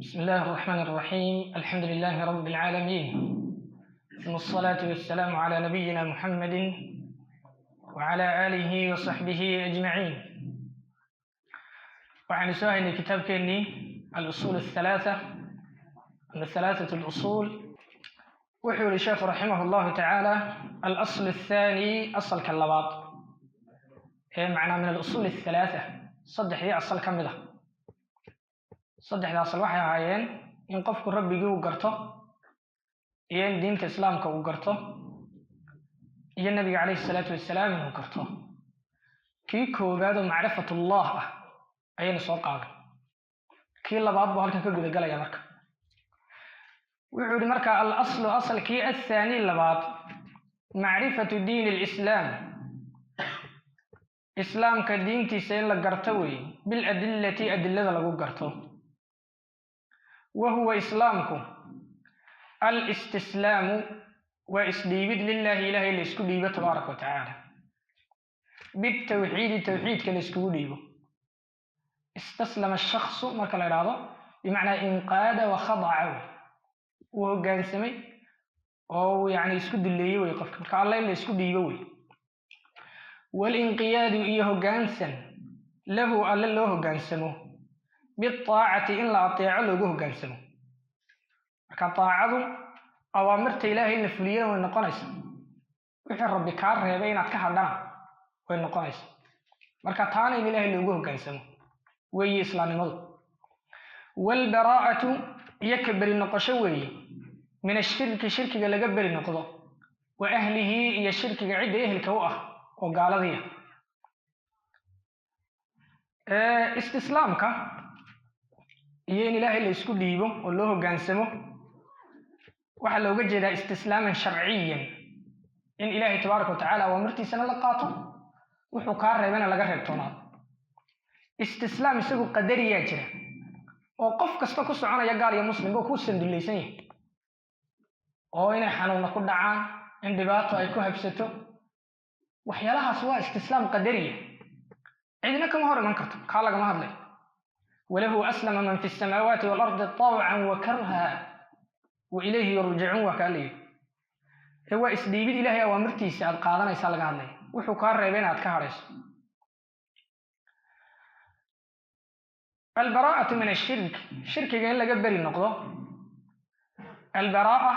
بسم الله الرحمن الرحيم، الحمد لله رب العالمين، ثم الصلاة والسلام على نبينا محمد وعلى آله وصحبه أجمعين. Waxaynu soo haynay kitaabkeennii الأصول الثلاثة ama ثلاثة الأصول. Wuxuu yihi sheekhu رحمه الله تعالى: الأصل الثاني، asalka labaad ee macnaa من الأصول الثلاثة، saddexdii asal ka mid a. Saddexda asal waxay ahaayeen in qofku rabbigii uu garto, iyo in diinta islaamka uu garto, iyo nabiga عليه الصلاة والسلام inuu garto. Kii koowaad oo معرفة الله ah ayaynu soo qaaday. Kii labaad buu halkan ka gudagalaya. Marka wuxuu yihi marka: الأصل، asalkii، الثاني labaad، معرفة دين الإسلام، islaamka diintiisa in la garto weeye، بالأدلة، adilada lagu garto. وهو islaamku الاستسلام، waa isdhiibid، لله، ilahay la isku dhiibo، تبارك وتعالى، بالتوحيد، tawxiidka la iskugu dhiibo. استسلم الشخص marka la idhaahdo, بمعنى انقاد وخضع wey, uu hoggaansamay oo uu yani isku duleeyey wey qofka. Marka alla in la isku dhiibo wey. والانقياد، iyo hoggaansan، له، alle loo hoggaansamo، بالطاعة، in la ateeco loogu hoggaansamo. Marka taacadu awaamirta ilaahay in la fuliyana way noqonaysa, wixii rabbi kaa reebay inaad ka hadhana way noqonaysa. Marka taana in ilaahay loogu hoggaansamo weeye islaamnimadu. والبراءة، iyo ka beri noqosho weeye، من الشرك، shirkiga laga beri noqdo، وأهله، iyo shirkiga cidda ehelka u ah oo gaaladiya. Istislaamka iyo in ilaahay la isku dhiibo oo loo hoggaansamo waxaa looga jeedaa استسلاما شرعيا, in ilaahay تبارك وتعالى awaamirtiisana la qaato, wuxuu kaa reebana laga reebtoonaado. Istislaam isagu qadariyaa jira oo qof kasta ku soconaya, gaal iyo muslimba ku sandulaysan yahay, oo inay xanuuna ku dhacaan, in dhibaato ay ku habsato, waxyaalahaas waa istislaam qadariya, cidina kama hor iman karto, kaa lagama hadlayo. وله أسلم من في السماوات والأرض طوعا وكرها وإليه يرجعون, waa kaa layidhi. Ee waa isdhiibid ilaahay awaamirtiisa aad qaadanaysaa laga hadlaya, wuxuu kaa reebay inaad ka hadhayso. البراءة من الشرك, shirkiga in laga beri noqdo. البراءة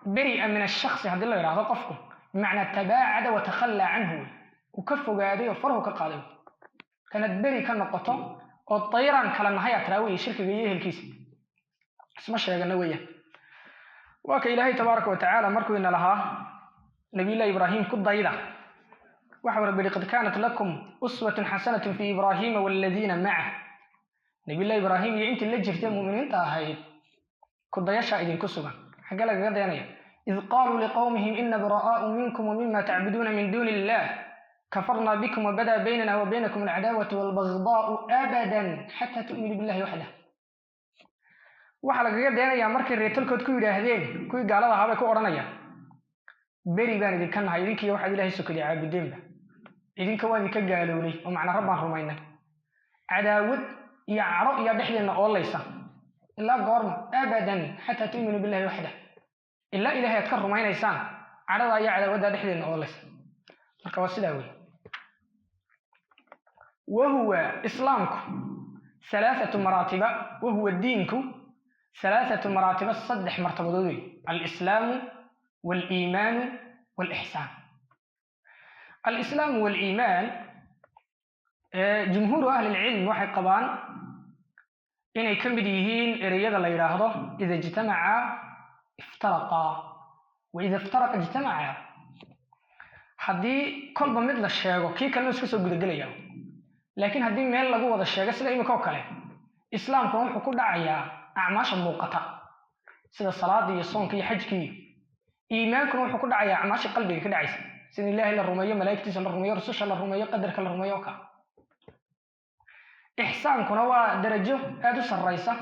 برئ من الشخص haddii la yidhaahdo qofku, بمعنى تباعد وتخلى عنه wey, uu ka fogaaday oo farhu ka qaaday. Kanaad beri ka noqoto oo dayraan kala nahay aad tiraa wey, shirkiga iyo ehelkiisa isma sheegana weeyaan. Waa ka ilaahay تبارك وتعالى markuu ina lahaa nabiyullahi Ibraahim ku dayda, waxa rabbi yihi: قد كانت لكم أسوة حسنة في إبراهيم والذين معه. Nabiyullahi Ibraahim iyo intii la jirtay mu'miniinta ahayd ku dayashaa idinku sugan. Xaggee lagaga dayanaya? إذ قالوا لقومهم إنا براء منكم ومما تعبدون من دون الله كفرنا بكم وبدا بيننا وبينكم العداوة والبغضاء أبدا حتى تؤمنوا بالله وحده. Waxaa lagaga dayanayaa markay reetalkood ku yidhaahdeen, kuwii gaalada ahaa bay ku odhanayaan: beri baan idinka nahay idinkiiyo waxaad ilaahay sokadiya caabudeenba, idinka waan idinka gaalownay oo macnaa rabbaan rumaynay, cadaawad iyo cadho iyo dhexdeenna oolaysa ilaa goorma? أبدا حتى تؤمنوا بالله وحده, ilaa ilahay aad ka rumaynaysaan, cadhada iyo cadaawaddaa dhexdeenna oolaysa. Marka waa sidaa wey. وهو islaamku ثلاثة مراتب, وهو diinku ثلاثة مراتب, saddex martabadood wey: الإسلام والإيمان والإحسان. الإسلام والإيمان, جمهور أهل العلم waxay qabaan inay ka mid yihiin ereyada la yidhaahdo إذا اجتمعا افترقا وإذا افترقا اجتمعا. Haddii kolba mid la sheego, kii kalena iska soo gudagelaya, laakiin haddii meel lagu wada sheego, sida imika oo kale, islaamkuna wuxuu ku dhacayaa acmaasha muuqata sida salaada iyo soonka iyo xajkii. Iimaankuna wuxuu ku dhacayaa acmaasha qalbiga ka dhacaysa, sida ilaahay la rumeeyo, malaa'igtiisa la rumeeyo, rususha la rumeeyo, qadarka la rumeeyo oo kale. Ixsaankuna waa darajo aada u sarraysa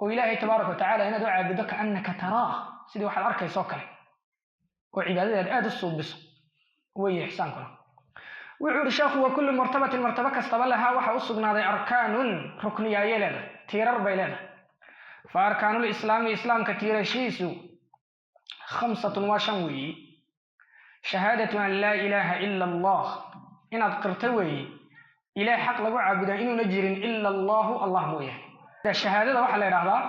oo ilaahay تبارك وتعالى inaad u caabudo كأنك تراه, sidii waxaad arkayso kale, oo cibaadadaad aada u suubiso weeye ixsaankuna. Wuxuu yihi sheekhu: وكل مرتبة, martabo kastaba, لها, waxa u sugnaaday, أركان, rukniyaayay leedahay, tiirar bay leedahay. Fa arkaanulislaami, islaamka tiirashiisu, khamsatun, waa shan weeyi. Shahaadatu an laa ilaaha ila Allah, inaad qirto weeye ilaah xaq lagu caabudaa inuuna jirin ila Allahu, Allah mooyaane. Shahaadada waxaa la idhahdaa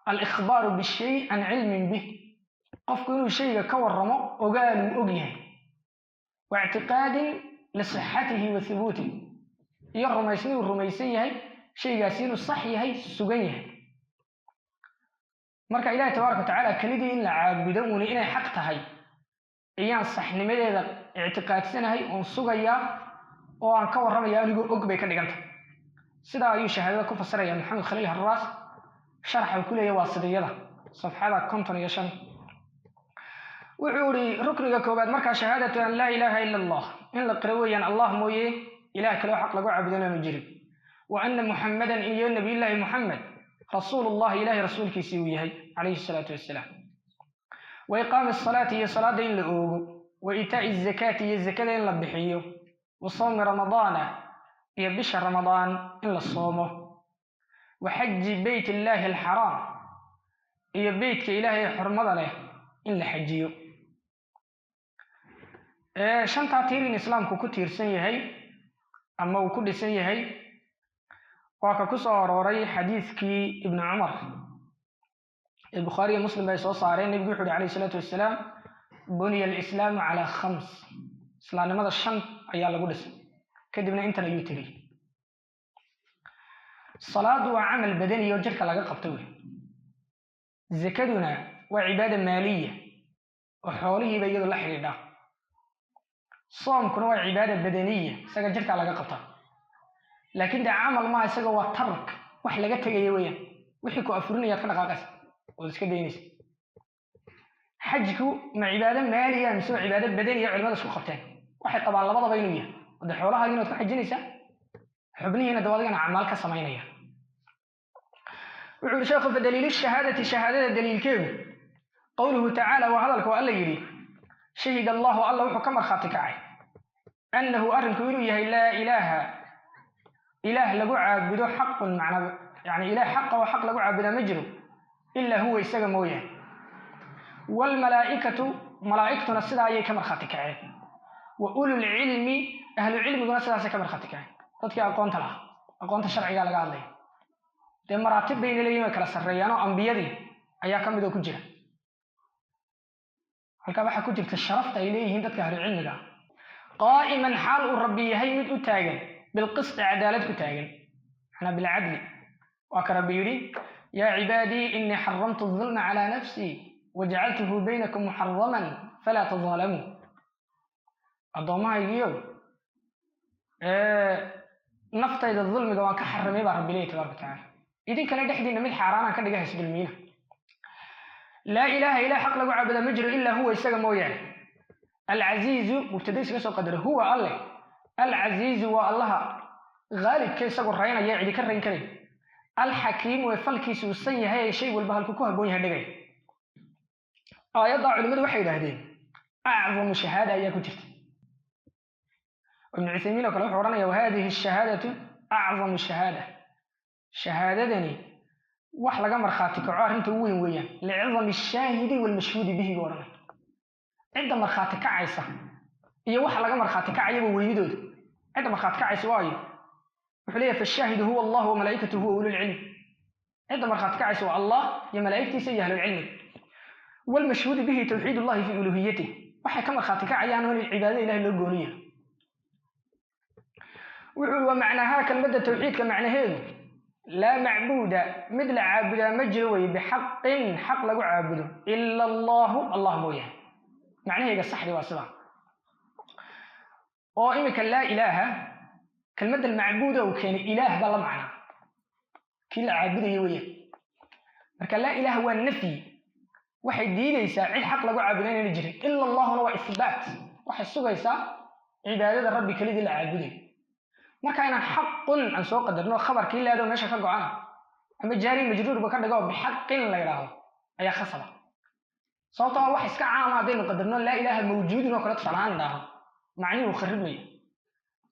alikhbaaru bishay can cilmin bih, qofku inuu shayga ka warramo ogaaluu og yahay, wa ictiqaadin lisixatihi wa hubuutih, iyo rumaysni uu rumaysan yahay shaygaasi inuu sax yahay, sugan yahay. Marka Ilahi tabaaraka watacaala kelidii in la caabudo uuni inay xaq tahay ayaan saxnimadeeda ictiqaadsanahay oon sugayaa oo aan ka warramaya anigoo og bay ka dhigantah. Sidaa ayuu shahaadada ku fasiraya Maxamed Khaliil Harraas, sharxa uu ku leeyahy Waasidiyada, safxada 55. Wuxuu ihi rukniga koowaad markaa shahaadatu an laa ilaaha ila Allah, in la qiro weeyaan Allah mooye ilaah kaleo xaq lagu caabudo inaanu jirin, wa ana Muxammadan, iyo nabiyullaahi Muxamed, rasuulullahi, ilahay rasuulkiisii uu yahay, calayhi salaatu wassalaam, wa iqaami asalaati, iyo salaada in la oogo, wa iitaa'i azakaati, iyo zakada in la bixiyo, wa sawmi Ramadaana, iyo bisha Ramadaan in la soomo, wa xaji beyt illaahi alxaraam, iyo beytka Ilaahay ee xurmada leh in la xajiyo. Shantaa tiir in islaamku ku tiirsan yahay ama uu ku dhisan yahay waa ka ku soo arooray xadiidkii Ibnu Cumar ee Bukhaari iyo Muslim bay soo saareen. Nebigu wuxu uhi calayhi salaatu wassalaam: "Buniya alislaamu calaa khams", islaamnimada shan ayaa lagu dhisay. Kadibna intan ayuu tegey. Salaadu waa camal badani oo jirka laga qabto wey. Zakaduna waa cibaada maaliya oo xoolihiiba iyadu la xidhiidha. Soomkuna waa cibaada badaniya, isaga jirkaa laga qabtaa, laakiin dee camal maa, isaga waa tark, wax laga tegaya weeyaan. Wixii ku afurinayaad ka dhaqaaqaysa ood iska daynaysa. Xajku ma cibaado maaliya mise waa cibaado badaniya? Culimada isku qabteen. Waxay qabaan labadaba inuu yahay. De xoolahaagina waad ku xajinaysaa, xubnihiina dee adigana acmaal ka samaynaya. Wuxuu yihi sheekhu: fa daliilu shahaadati, shahaadada daliilkeedu, qowluhu tacaala, waa hadalka oo Alla yidhi: shahida Allahu, Alla wuxuu ka markhaati kacay, annahu, arrinku inuu yahay, laa ilaaha, ilaah lagu caabudo, xaqun macna, yani ilaah xaqa oo xaq lagu caabudaa ma jiro, ilaa huwa, isaga mooyaane. Waalmalaa'ikatu, malaa'igtuna sidaa ayay ka markhaati kaceen, wa ululcilmi, ahlu cilmiguna sidaasay ka markhaati kaceen, dadkii aqoonta lahaa. Aqoonta sharcigaa laga hadlaya. Dee maraatib bayna leeyihin, way kala sarreeyaan, oo ambiyadii ayaa ka mid oo ku jira. Halkaa waxaa ku jirta sharafta ay leeyihiin dadka ahlu cilmiga ah. Qaa'iman, xaal uu Rabbi yahay mid u taagan, bilqisti, cadaalad ku taagan, macnaa bilcadli. Waa ka Rabbi yidhi: yaa cibaadii inii xaramtu adulma calaa nafsii wajacaltuhu baynakum muxaraman falaa tadaalamuu. Addoommahaygiiyow, naftayda dulmiga waan ka xarimay, baa Rabbi leeyahy tabaraka watacaala, idinkana dhexdiina mid xaaraanaan ka dhiga, haysdulmiina. Laa ilaaha, ilah xaq lagu caabudaa ma jiro, ilaa huwa, isaga mooyaane. Alcasiizu, mubtada iskaga soo qadaro, huwa Alleh, alcasiizu, waa Allaha haalibka, isagu raynaya, cidi ka rayn karayn, alxakiimu, ee falkiisu uusan yahay ee shay walba halkuu ku habboon yahay dhigay. Aayaddaa culimmadu waxay yidhaahdeen acdamu shahaada ayaa ku jirta. Ibnu Cuthaymiin oo kale wuxuu odhanaya: wahadihi ashahaadatu acdamu shahaada, shahaadadani wax laga markhaati kaco arrinta ugu weyn weeyaan, licidami ashaahidi waalmashhuudi bihi, buu odhanaya. Cidda markhaati kacaysa iyo waxa laga markhaati kacayaba weynidooda. Cidda markhaati kacaysa waayo? Wuxuu leeyahay: fashaahidu huwa Allah wa malaa'ikatuhu wa ululcilmi. Cidda markhaati kacaysa waa Allah iyo malaa'igtiisa iyo ahlulcilmiga. Waalmashhuudu bihi tawxiid ullahi fi uluhiyatih, waxay ka markhaati kacayaan in cibaadada Ilahay loo gooniya. Wuxuu waa macnahaa, kelmadda tawxiidka macnaheedu, laa macbuuda, mid la caabudaa ma jiro weye, bixaqin, xaq lagu caabudo, ila Allahu, Allah mooyaane. Macnaheega saxdi waa sidaa. Oo iminka laa ilaaha, kelmadda macbuuda uu keenay, ilaah baa la macnaa, kii la caabudayo weeyaan. Marka laa ilaaha waa nafyi, waxay diidaysaa cid xaq lagu caabudo inayna jirin. Ila Allahuna waa isbaat, waxay sugaysaa cibaadada Rabbi kelidii la caabudayo. Marka inaan xaqun aan soo qadarno khabarkii laado meesha ka go-ana ama jaari majruurba ka dhigo, bixaqin la yidhaahdo ayaa khasaba, sababtoo ah wax iska caama haddaynu qadarno, laa ilaaha mawjuudun oo kale tusaalahaan idhaahdo, macnihii uu kharibmaya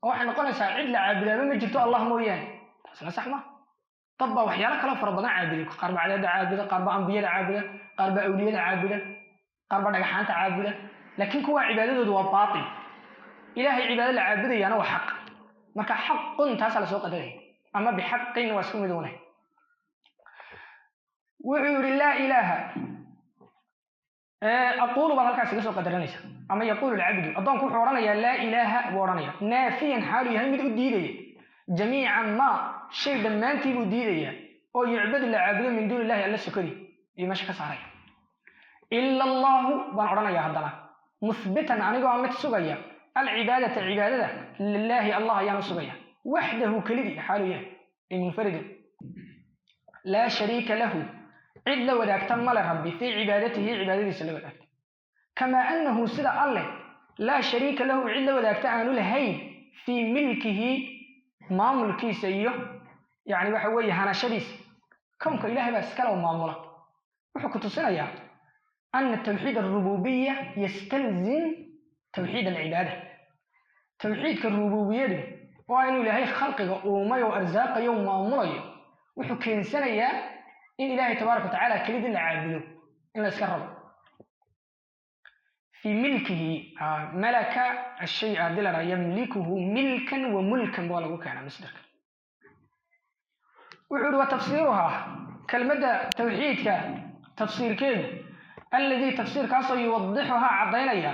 oo waxay noqonaysaa cid la caabudaaba ma jirto Allah mooyaane. Taasna sax ma. Dad baa waxyaalo kaloo fara badan caabuday. Qaar baa cadeeda caabuda, qaar baa ambiyada caabuda, qaar baa awliyada caabuda, qaar baa dhagaxaanta caabuda, laakiin kuwaa cibaadadoodu waa baatil. Ilaahay cibaado la caabudayaana waa xaq. Marka xaqun taasaa lasoo qadaraya, ama bixaqin, waa isku mid une. Wuxuu yidhi laa ilaaha aquulu baad halkaas iga soo qadaranaysa, ama yaquulu alcabdu, addoonku wuxuu odhanayaa laa ilaaha buu odhanaya, naafiyan xaalu yahay mid u diidaya, jamiica maa shay dhammaantii buu diidayaa oo yucbadu la caabudo, min duuni illahi, alla sokadii, iyo meesha ka saaraya. Ila allahu baan odhanayaa haddana, muhbitan anigoo mid sugaya, alcibaadata cibaadada, lilaahi allah ayaan u sugaya, waxdahu kelidii xaalu yahay ee munfaridin, laa shariika lahu, cid la wadaagta male rabbi, fii cibaadatihi, cibaadadiisa la wadaagta, kamaa annahu sida alleh, laa shariika lahu, cid la wadaagta aanu lahayn, fii milkihi, maamulkiisa iyo yani waxa weeye hanashadiisa kownka. Ilahay baa iskale oo maamula. Wuxuu ku tusinayaa ana tawxiid alrububiya yastalzim tawxiid alcibaada. Tawxiidka rububiyadu waa inuu Ilaahay khalqiga uumay oo arsaaqayo o maamulayo, wuxuu keensanayaa in Ilaahay tabaaraka watacaala kelidii la caabudo, in la iska rabo. Fii milkihi, malaka ashay haddii la dhaha yamlikuhu milkan wa mulkan waa lagu keenaa masderka. Wuxuu yihi wa tafsiiruhaa, kelmadda tawxiidka tafsiirkeedu, alladii tafsiirkaasoo yuwadixuhaa caddaynaya,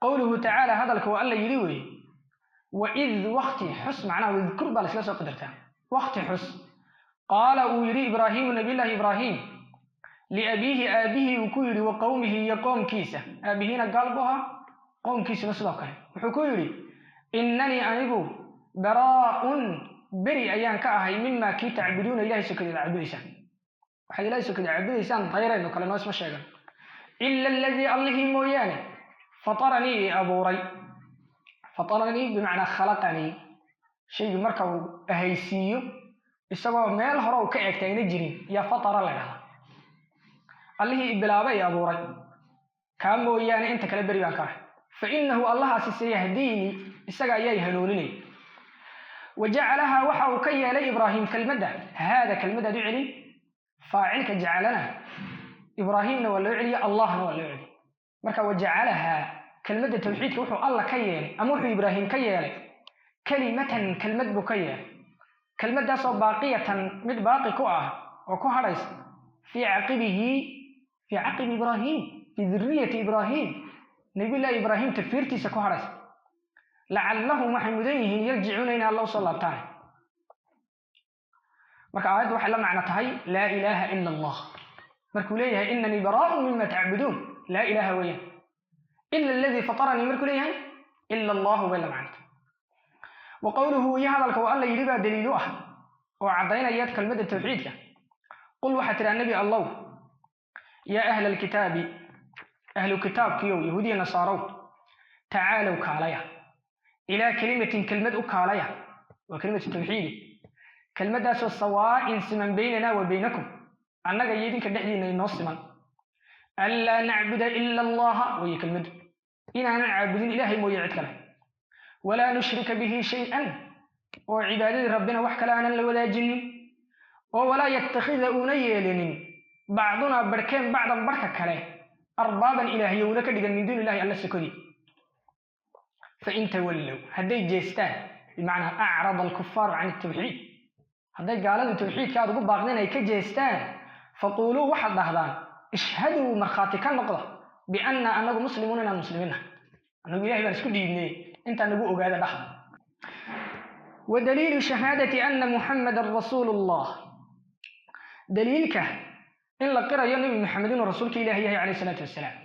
qowluhu tacaala, hadalka waa alla yidhi weeye, waid wakti xus, macnaha wadkur baa laisla soo qadartaa, wakti xus, qaala uu yidhi Ibraahiimu, nabiyullaahi Ibraahim, liabiihi, aabihii uu ku yidhi, wa qowmihi, iyo qoomkiisa. Aabihiina gaal buu ahaa, qoomkiisuna sidoo kale. Wuxuu ku yidhi: inanii anigu, baraa'un beri ayaan ka ahay, mima kii, tacbuduuna, Ilahay sokadeed caabudaysaan. Waxaad Ilahay sokadeed caabudaysaan dayrayno kale noo isma sheegan, ila aladii, allihii mooyaane, fataranii i abuuray. Fataranii bimacnaa khalaqanii. Shaygii marka uu ahaysiiyo isagoo meel hore uu ka eegta ayna jirin yaa fatara la dhahdaa. Allihii i bilaabay, i abuuray, kaa mooyaane inta kale beri baan ka ahay. Fa inahu allahaasi sayahdiini, isaga ayaa i hanuuninaya. Wa jacalahaa, waxa uu ka yeelay Ibraahim kelmadda, haada kelmaddaad u celin faacilka, jacalana Ibraahimna waa loo celiye, Allahna waa loo celiye. Marka wajacalahaa, kelmadda tawxiidka wuxuu Alla ka yeelay ama wuxuu Ibraahim ka yeelay, kelimatan, kelmad buu ka yeelay, kelmaddaasoo baaqiyatan, mid baaqi ku ah oo ku hadhaysa, fii caqibihi, fii caqibi Ibraahim, fii duriyati Ibraahim, nabiyullahi Ibraahim tafiirtiisa ku hadhaysa, lacallahum, waxay mudan yihiin, yarjicuuna, inay Alla usoo laabtaan. Marka aayaddu waxay la macno tahay laa ilaaha ila Allah. Markuu leeyahay inanii baraa'un mima tacbuduun, laa ilaaha weeyaan. Ila aladii fataranii markuu leeyahay, ila allahu bay la macno tahay. Wa qowluhu, iyo hadalka uu Alla yidhi baa daliilu ah oo caddaynaya kelmadda tawxiidka: qul, waxaa tidhaha nebi Allow, yaa ahla alkitaabi, ahlu kitaabkiyow, yahuudiya nasaarow, tacaalow kaalaya, ilaa kelimatin, kelmad u kaalaya, waa kelimatu tawxiidi, kelmaddaasoo sawaa'in siman, baynana wa baynakum, annaga iyo idinka dhexdiina inoo siman, anlaa nacbuda ila allaha weeye kelmaddu, inaanan caabudin Ilaahay mooye cid kale, walaa nushrika bihi shay-an, oo cibaadadii rabbina wax kale aanan la wadaajinin, oo walaa yattakhida uuna yeelinin, bacdunaa barhkeen, bacdan barhka kale, arbaaban ilaahyo uuna ka dhigan, min duuni illahi, alla sokodii. Fain tawallow, hadday jeestaan, bimacnaa acrada alkufaaru can altawxiid, hadday gaaladu tawxiidka aad ugu baaqdeen ay ka jeestaan, faquuluu, waxaad dhahdaan, ishhaduu, markhaati ka noqda, bianna anagu muslimuun, inaan muslimiin nahay, annagu Ilahay baan isku dhiibnay, intaa nagu ogaada dhah. Wa daliilu shahaadati anna Muxammadan rasuulu llah, daliilka in la qirayo nebi Maxamed inuu rasuulka Ilahi yahay calayh isalaatu wasalaam,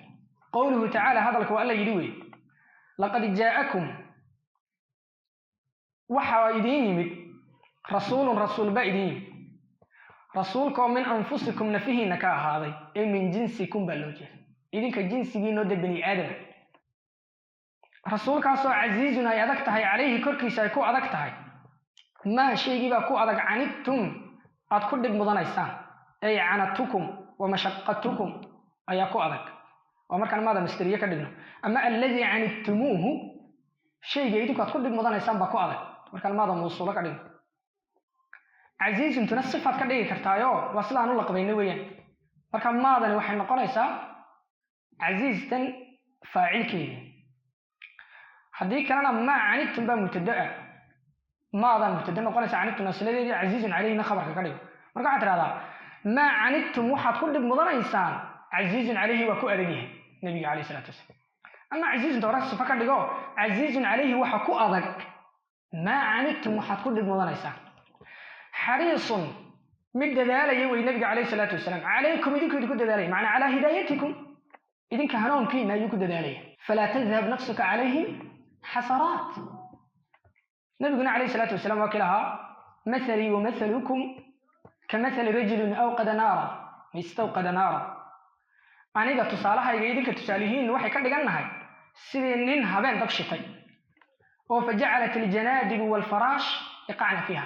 qowluhu tacaala, hadalka waa Alla yidhi wey: laqad jaa'akum, waxaa idiin yimid, rasuulun, rasuul baa idiin yimid, rasuulkaoo min anfusikum, nafihiina ka ahaaday, ee min jinsikum baa loo jeeda, idinka jinsigiinoo de bani aadama. Rasuulkaasoo casiizun ay adag tahay, calayhi, korkiisa ay ku adag tahay, maa shaygii baa ku adag, canidtum, aad ku dhib mudanaysaan, ay canatukum wa mashaqatukum ayaa ku adag. Waa markaan maada masteriye ka dhigno, ama alladii canidtumuuhu, shayga idinku aad ku dhib mudanaysaan baa ku adag, markaan maada mawsuulo ka dhigno. Casiizuntuna sifaad ka dhigi kartaayo, waa sidaan u laqbayna weeyaan. Marka maadani waxay noqonaysaa casiiztan faacilkeedii. Haddii kalena maa canidtum baa mubtado ah, maadaa mubtado noqonaysa, canidtum asiladeedii, casiizun calayhina khabarka ka dhigo. Marka waxaad tidhahdaa maa canidtum, waxaad ku dhib mudanaysaan, casiizun calayhi, waa ku adag yahay nabiga calayhi salaatu wasalaam. Ama casiizunta hore sifa ka dhigo, casiizun calayhi, waxa ku adag, maa canidtum, waxaad ku dhib mudanaysaan. Xariisun, mid dadaalaya wey nabiga calayhi salaatu wasalaam, calaykum, idinku idinku dadaalaya, macnaa calaa hidaayatikum, idinka hanuunkiina ayuu ku dadaalaya. Falaa tadhab nafsuka calayhim xasaraat. Nabiguna calayhi salaatu wasalaam waa kii lahaa: mathalii wamathalukum kamathali rajulin awqada naara, istawqada naara. Aniga tusaalahayga idinka tusaalihiin waxay ka dhigan nahay sidii nin habeen dab shitay oo fajacalat aljanaadibu waalfaraash yaqacna fiiha,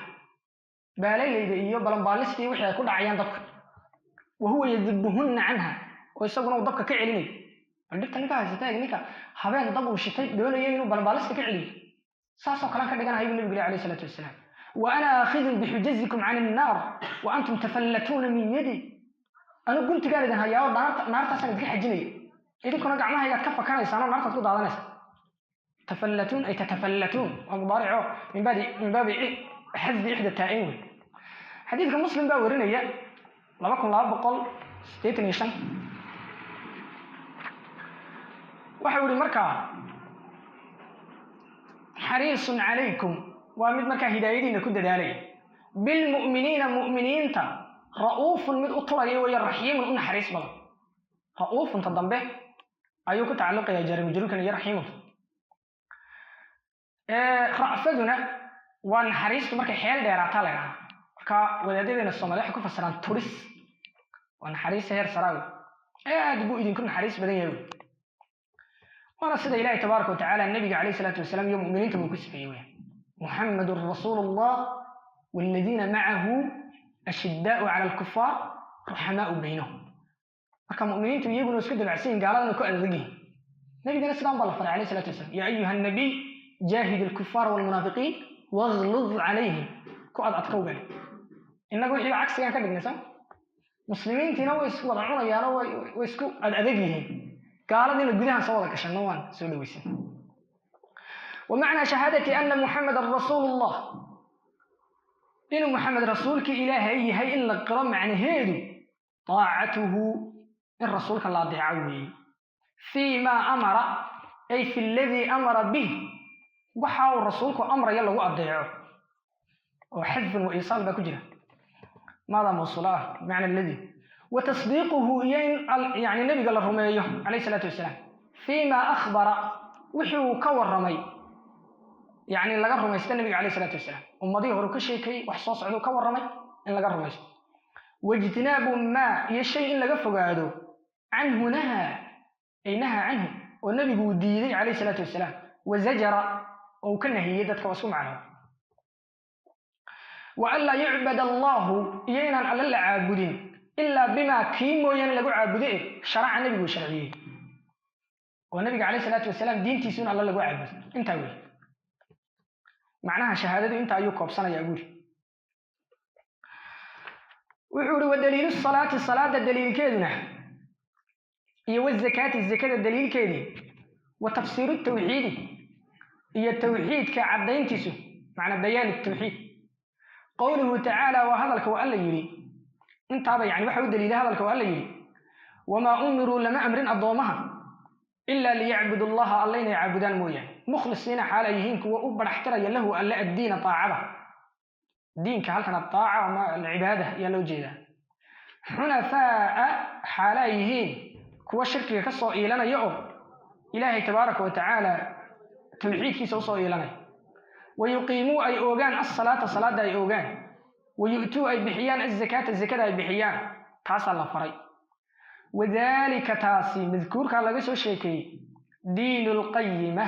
baalalayda iyo balanbaalistii wixii ay ku dhacayaan dabka, wa huwa yadibuhunna canha, oo isaguna uu dabka ka celinayo. Bal dhibta ninka haysata eeg, ninka habeen dab uu shitay doonaya inuu balanbaalista ka celiyo, saasoo kalean ka dhiganahay buu nabigu leh alayhi salaatu wasalaam. Wa ana aakhidun bixujazikum can annaar wa antum tafallatuuna min yadi. Anu guntigaan idin hayaa oo naartaasaan idinka xajinaya, idinkuna gacmahaygaad ka fakanaysaan oo naartaad ku daadanaysa. Tafallatuun ay tatafallatuun waa mudaarico min baabi xadfi ixda taa'in wey. Xadiidka Muslim baa warinaya, 2285. Waxau yihi markaa xariisun calaykum, waa mid markaa hidaayadiina ku dadaalaya. Bilmu'miniina, mu'miniinta, ra'uufun, mid u turaya weeye, raxiimun, u naxariis badan. Ra'uufunta dambe ayuu ku tacalluqaya jaari majruurkan iyo raxiimunta. Ra'faduna waa naxariistu markay xeel dheeraataa la idhahaa. Marka wadaadadeena Soomaliya waxay ku fasiraan turis, waa naxariista heer saraawi, aad buu idinku naxariis badan yahay wey. Waana sida Ilahi tabaaraka watacaala nabiga calayhi salaatu wasalaam iyo mu'miniinta buu ku sifeeyey weya: muxamedun rasuulu llah waaladiina macahu ashidaau cala alkufaar ruxamaau baynahum. Marka mu'miniintu iyaguna isku dabacsan yihin, gaaladana ku adag yihin. Nabigana sidaan baa la faray alayhi salatu wasalam: yaa ayuha nabiy jaahid alkufaar waalmunaafiqiin waglud calayhim, ku ad adkow bale. Innaga wixiiba cagsigaan ka dhignay, soo muslimiintiina way isku wada cunayaanoo way isku ad adag yihiin, gaaladiina gudahan soo wada gashanno waan soo dhaweysan. Wa macnaa shahaadati ana muxamedan rasuulu llah, inuu Muxamed rasuulkii Ilaahay yahay in la qiro macnaheedu, taacatuhu, in rasuulka la adeeco weeye, fii maa amara, ay fi aladii amara bih, waxa uu rasuulku amraya lagu adeeco, oo xadfun wa iisaal baa ku jira maada mawsuula ah bimacna alladii. Wa tasdiiquhu, iyo in yani nabiga la rumeeyo calayhi salaatu wasalaam, fii ma akhbara, wixii uu ka warramay, yani laga rumaysta nabiga calayhi salaatu wasalaam. Ummadihii hore ka sheekeeyey, wax soo socduu ka warramay, in laga rumaysto. Waijtinaabu maa, iyo shay in laga fogaado, canhu nahaa, ay nahaa canhu, oo nabigu uu diiday calayhi salaatu wasalaam, wazajara, oo uu ka nahiyey dadka, waa isku macno. Wa an laa yucbad allahu, iyo inaan Alle la caabudin, ilaa bimaa kii mooyaane lagu caabudo e sharaca, nabigu uu sharciyey, oo nabiga calayhi salaatu wasalaam diintiisu in Alle lagu caabudo. Intaa wey macnaha shahaadadu, inta ayuu koobsanayaa buuri. Wuxuu ihi: wa daliilu salaati, salaada daliilkeeduna, iyo wazakaati, zakada daliilkeedii, wa tafsiiru tawxiidi, iyo tawxiidka caddayntiisu, macnaa bayaan tawxiid, qowluhu tacaala, waa hadalka waa Alla yidhi. Intaaba yani waxa u daliilay hadalka waa Alla yidhi: wamaa umiruu, lama amrin addoomaha, ilaa liyacbudu allaha, Alla inay caabudaan mooyaane, mukhlisiina, xaal ay yihiin kuwa u baraxtiraya, lahu Alle, addiina, taacada. Diinka halkan ataaca ama alcibaada ayaa loo jeedaa. Xunafaa'a, xaala ay yihiin kuwa shirkiga ka soo iilanaya oo Ilaahay tabaaraka wa tacaala tawxiidkiisa usoo iilanaya. Wayuqiimuu, ay oogaan, asalaata, salaada ay oogaan, wayu'tuu, ay bixiyaan, azakaata, zakada ay bixiyaan. Taasaa la faray. Wadalika, taasi madkuurkaa laga soo sheekeeyey, diinu lqayima,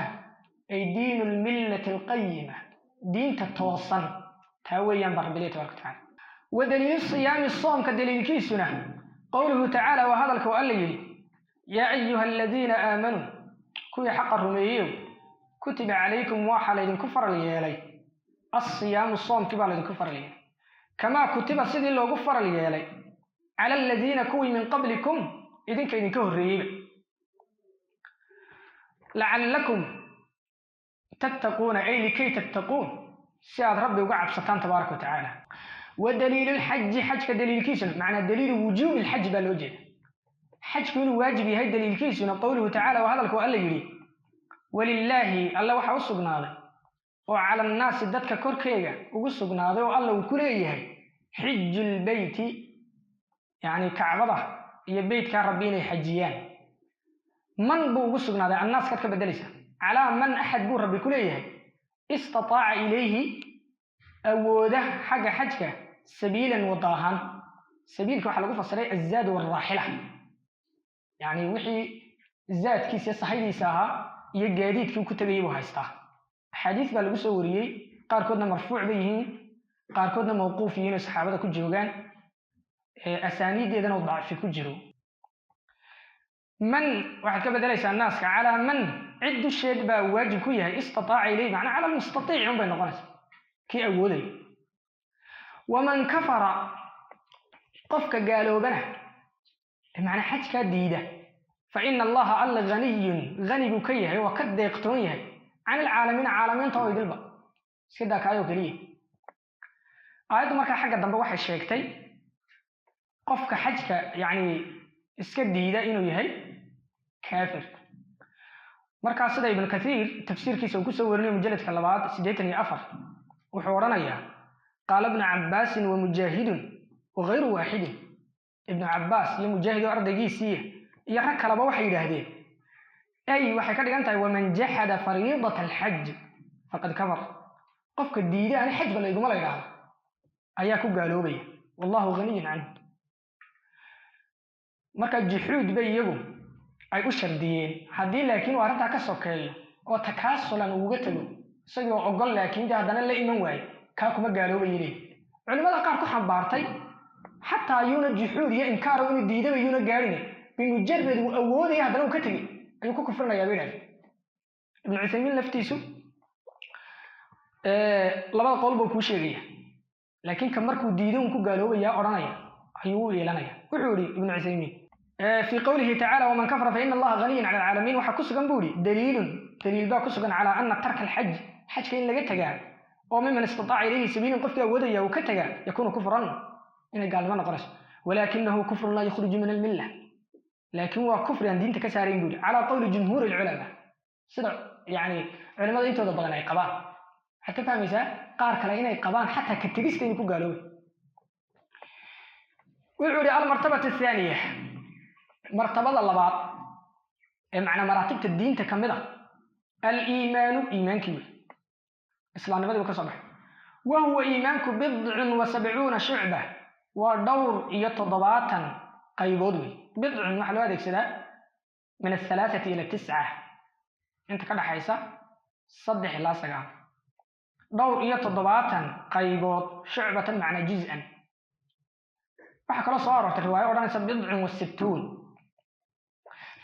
ay diinu lmillati alqayima, diinta toosan taa weeyaan baa Rabbi leey tabaraka watacaala. Wa daliilu siyaami, soomka daliilkiisuna, qowluhu tacaala, waa hadalka oo Alla yidhi: yaa ayuha aladiina aamanuu, kuwii xaqa rumeeyeyow, kutiba calaykum, waxaa laydinku faral yeelay, alsiyaamu, soomkii baa laydinku faral yeelay. Kamaa kutiba, sidii loogu faral yeelay, cala aladiina, kuwii, min qablikum, idinka idinka horreeyeyba, lacallakum tattaquuna, ay likay tattaquun, si aad Rabbi uga cabsataan, tabaaraka wa tacaala. Wa daliilu lxaji, xajka daliilkiisuna, macnaa daliilu wujuubi lxaj baa loo jeeda, xajku inuu waajib yahay daliilkiisuna, qowluhu tacaala, waa hadalka Alla yidhi: walilaahi, Alle waxaa u sugnaaday oo cala annaasi, dadka korkeega ugu sugnaaday oo Alla uu ku leeyahay, xiju lbeyti, yacni Kacbada iyo beytkaa Rabbi inay xajiyaan. Man buu ugu sugnaaday? Annaas kaad ka bedelaysa. Calaa man, axad buu Rabbi ku leeyahay, istataaca ilayhi, awooda xagga xajka, sabiilan, wada ahaan. Sabiilka waxaa lagu fasiray azaad walraaxila, yacni wixii zaadkiisa iyo sahaydiisa ahaa iyo gaadiidkii ku tegayay buu haystaa. Axaadiis baa lagu soo wariyey, qaarkoodna marfuuc bay yihiin, qaarkoodna mawquuf yihiin oo saxaabada ku joogaan, asaaniiddeedana uu dacfi ku jiro. Man waxaad ka bedelaysaa naaska. Calaa man, cid dusheed baa waajib ku yahay, istataaca ilayh, macnaa cala almustatiici un bay noqonaysaa, kii awoodaya. Waman kafara, qofka gaaloobana, macnaa xajkaa diida, fa ina Allaha, Alla, haniyun, hani buu ka yahay, waa ka deeqtoon yahay, can alcaalamiina, caalamiinta oo idilba, iska daa kaayoo keliya. Aayaddu markaa xagga dambe waxay sheegtay qofka xajka yacni iska diida inuu yahay kaafir. Markaa sida Ibnu Kathiir tafsiirkiisa uu kusoo warinayo, mujalladka labaad, 84, wuxuu odhanayaa: qaala Ibnu Cabbaasin wa Mujaahidun wagayru waaxidin. Ibnu Cabbaas iyo Mujaahid oo ardaygiisiiya iyo rag kaleba waxay yidhaahdeen, ay waxay ka dhigan tahay: waman jaxada fariidata alxaj faqad kafar. Qofka diida, ani xajba layguma la yidhaahdo, ayaa ku gaaloobaya. Wallahu haniyun canhu. Marka juxuud bay iyagu ay u shardiyeen. Haddii laakiin uu arrintaa ka sokeeyo oo takaasulan uuga tego, isagoo ogol laakiin dee haddana la iman waayo, kaa kuma gaaloobaya leeyi. Culimada qaar ku xambaartay xataa yuuna juxuud iyo inkaaro inuu diidaba yuuna gaadhin, bimujarad uu awoodaya haddana uu ka tegey ayuu ku kufrinayaa bay idhahdeen. Ibnu Cuthaymiin laftiisu labada qowl buu kuu sheegaya, laakiin ka markuu diido un ku gaaloobayaa odhanaya ayuu u yeelanaya. Wuxuu yihi Ibnu Cuthaymiin: fii qowlihi tacaala waman kafara fa ina Allaha haniyun cala alcaalamiin, waxaa ku sugan, buu yihi, daliilun, daliil baa ku sugan, calaa ana tarka alxaj, xajka in laga tegaa, oo miman istataaca ilayhi sabiilan, qofkii awoodaya uu ka tegaa, yakuunu kufran, inay gaalnimo noqonayso, walaakinahu kufrun laa yukhruju min almilla, laakiin waa kufri aan diinta ka saarayn, buu yihi, calaa qowli jumhuuri alculamaa, sida yani culimada intooda badan ay qabaan. Waxaad ka fahmaysaa qaar kale inay qabaan xataa ka tegista inuu ku gaaloobay. Wuxuu yihi: almartabatu athaaniya, martabada labaad ee macnaa maraatibta diinta ka mid a, aliimaanu, iimaankii wey, islaamnimadii buu ka soo baxay. Wa huwa iimaanku bidcun wa sabcuuna shucba, waa dhowr iyo toddobaatan qaybood wey. Bidcun waxaa loo adeegsadaa min athalaathati ila tisca, inta ka dhaxaysa 3 ilaa 9, dhowr iyo toddobaatan qaybood. Shucbatan macnaa juz'an. Waxaa kaloo soo aroortay riwaayo odhanaysa bidcun wa sittuun.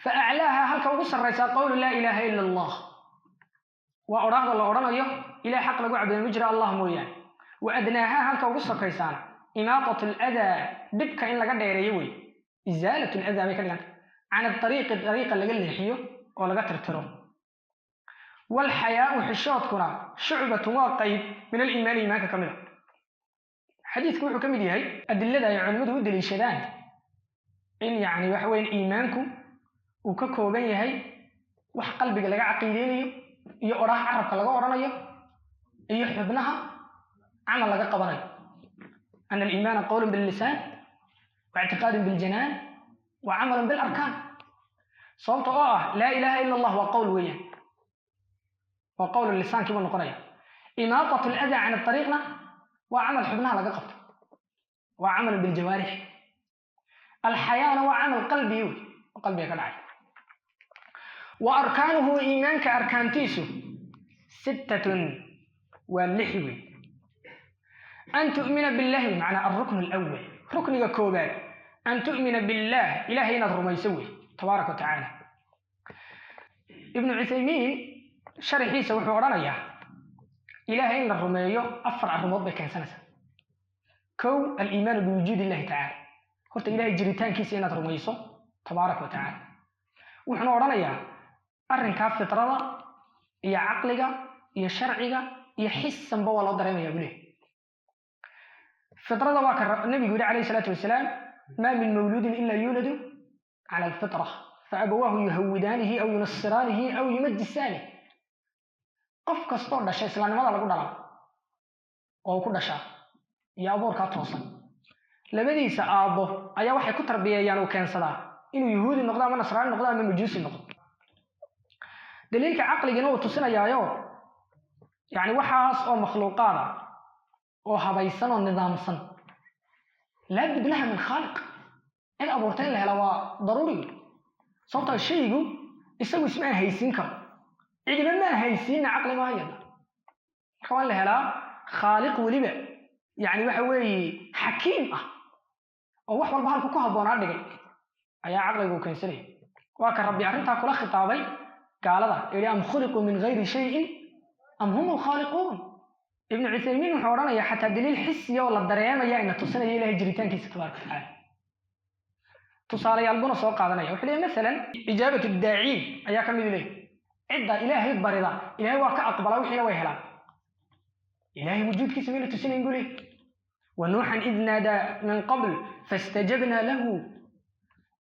Fa aclaaha, halka ugu sarraysaa, qowlu laa ilaaha ila Allah, waa odhaahda la odhanayo ilaah xaq lagu cabudo ma jiro Allah mooyaane. Wa adnaaha, halka ugu sokaysaana, imaatatu aladaa, dhibka in laga dheereeyo wey, isaalatu aladaa bay ka dhiganta, can ariiqi, dariiqa laga leexiyo oo laga tirtiro. Walxayaau, xishoodkuna, shucbatun, waa qayb, min aliimaani, iimaanka ka mid a. Xadiidku wuxuu ka mid yahay adilada ay culimmadu u deliishadaan in yacni waxa weyan iimaanku uu ka kooban yahay wax qalbiga laga caqiideynayo iyo odhaah carabka laga odhanayo iyo xubnaha camal laga qabanayo, ana aliimaana qowlun billisaan wa ictiqaadun biljanaan wa camalun bilarkaan. Sababta oo ah laa ilaaha ila Allah waa qowl weeyaan, waa qowl lisaankii buu noqonaya. Imaatatu aladaa can ariiqna waa camal xubnaha laga qabto, waa camalun biljawaarix. Alxayaana waa camal qalbigi wey, oo qalbiga ka dhacay. Wa arkaanuhu, iimaanka arkaantiisu, sittatun, waa lix wey. An tu'mina billahi, macnaa alrukn alawal, rukniga koobaad, an tu'mina billah, Ilahay inaad rumayso wey, tabaaraka wa tacaala. Ibnu Cuthaymiin sharaxiisa wuxuu odhanayaa: Ilaahay in la rumeeyo afar arrimood bay keensanaysaa. Kow, aliimaanu biwujuudi illahi tacaala, horta Ilahay jiritaankiisa inaad rumayso tabaaraka wa tacaala. Wuxuuna odhanayaa arrinkaa fitrada iyo caqliga iyo sharciga iyo xisanba waa loo dareemaya buu leeyahy. Fitrada waa ka nabigu yihi calayhi salaatu wasalaam: "Maa min mawluudin ila yuuladu cala alfitra, faabawaahu yuhawidaanihi aw yunasiraanihi aw yumajjisaanihi." Qof kastoo dhashay islaamnimada lagu dhalaa oo ku dhashaa iyo abuurkaa toosan. Labadiisa aabbo ayaa waxay ku tarbiyeeyaan uu keensadaa inuu Yahuudi noqdo ama Nasraani noqdo ama Majuusi noqdo. Daliilka caqligina uu tusinayaayo, yani waxaas oo makhluuqaada oo habaysan oo nidaamsan, laabud laha min khaaliq, cid abuurta in la hela waa daruuri, sababtoo shaygu isagu isma haysiin karo, cidina ma haysiinna, caqli maayo. Marka waa in la helaa khaaliq, weliba yani waxa weeye xakiim ah oo wax walba halku ku habboonaa dhigay ayaa caqligu keensanaya. Waa ka Rabbi arrintaa kula khitaabay gaalada, yihi: "Am khuliquu min gayri shayin am hum alkhaaliquun?" Ibnu Cuthaymiin wuxuu odhanayaa xataa daliil xisiya oo la dareemaya ina tusinaya Ilahay jiritaankiisa tabaaraka watacaala. Tusaalayaal buna soo qaadanaya. Wuxuu leeyahy, masalan, ijaabatu daaciin ayaa ka mid leeyahy. Cidda Ilaahay barida Ilaahay waa ka aqbalaa, wixiina way helaan. Ilahay wujuudkiisa mayna tusinayn buu leeyahy. "Wanuuxan id naadaa min qabl fastajabna lahu,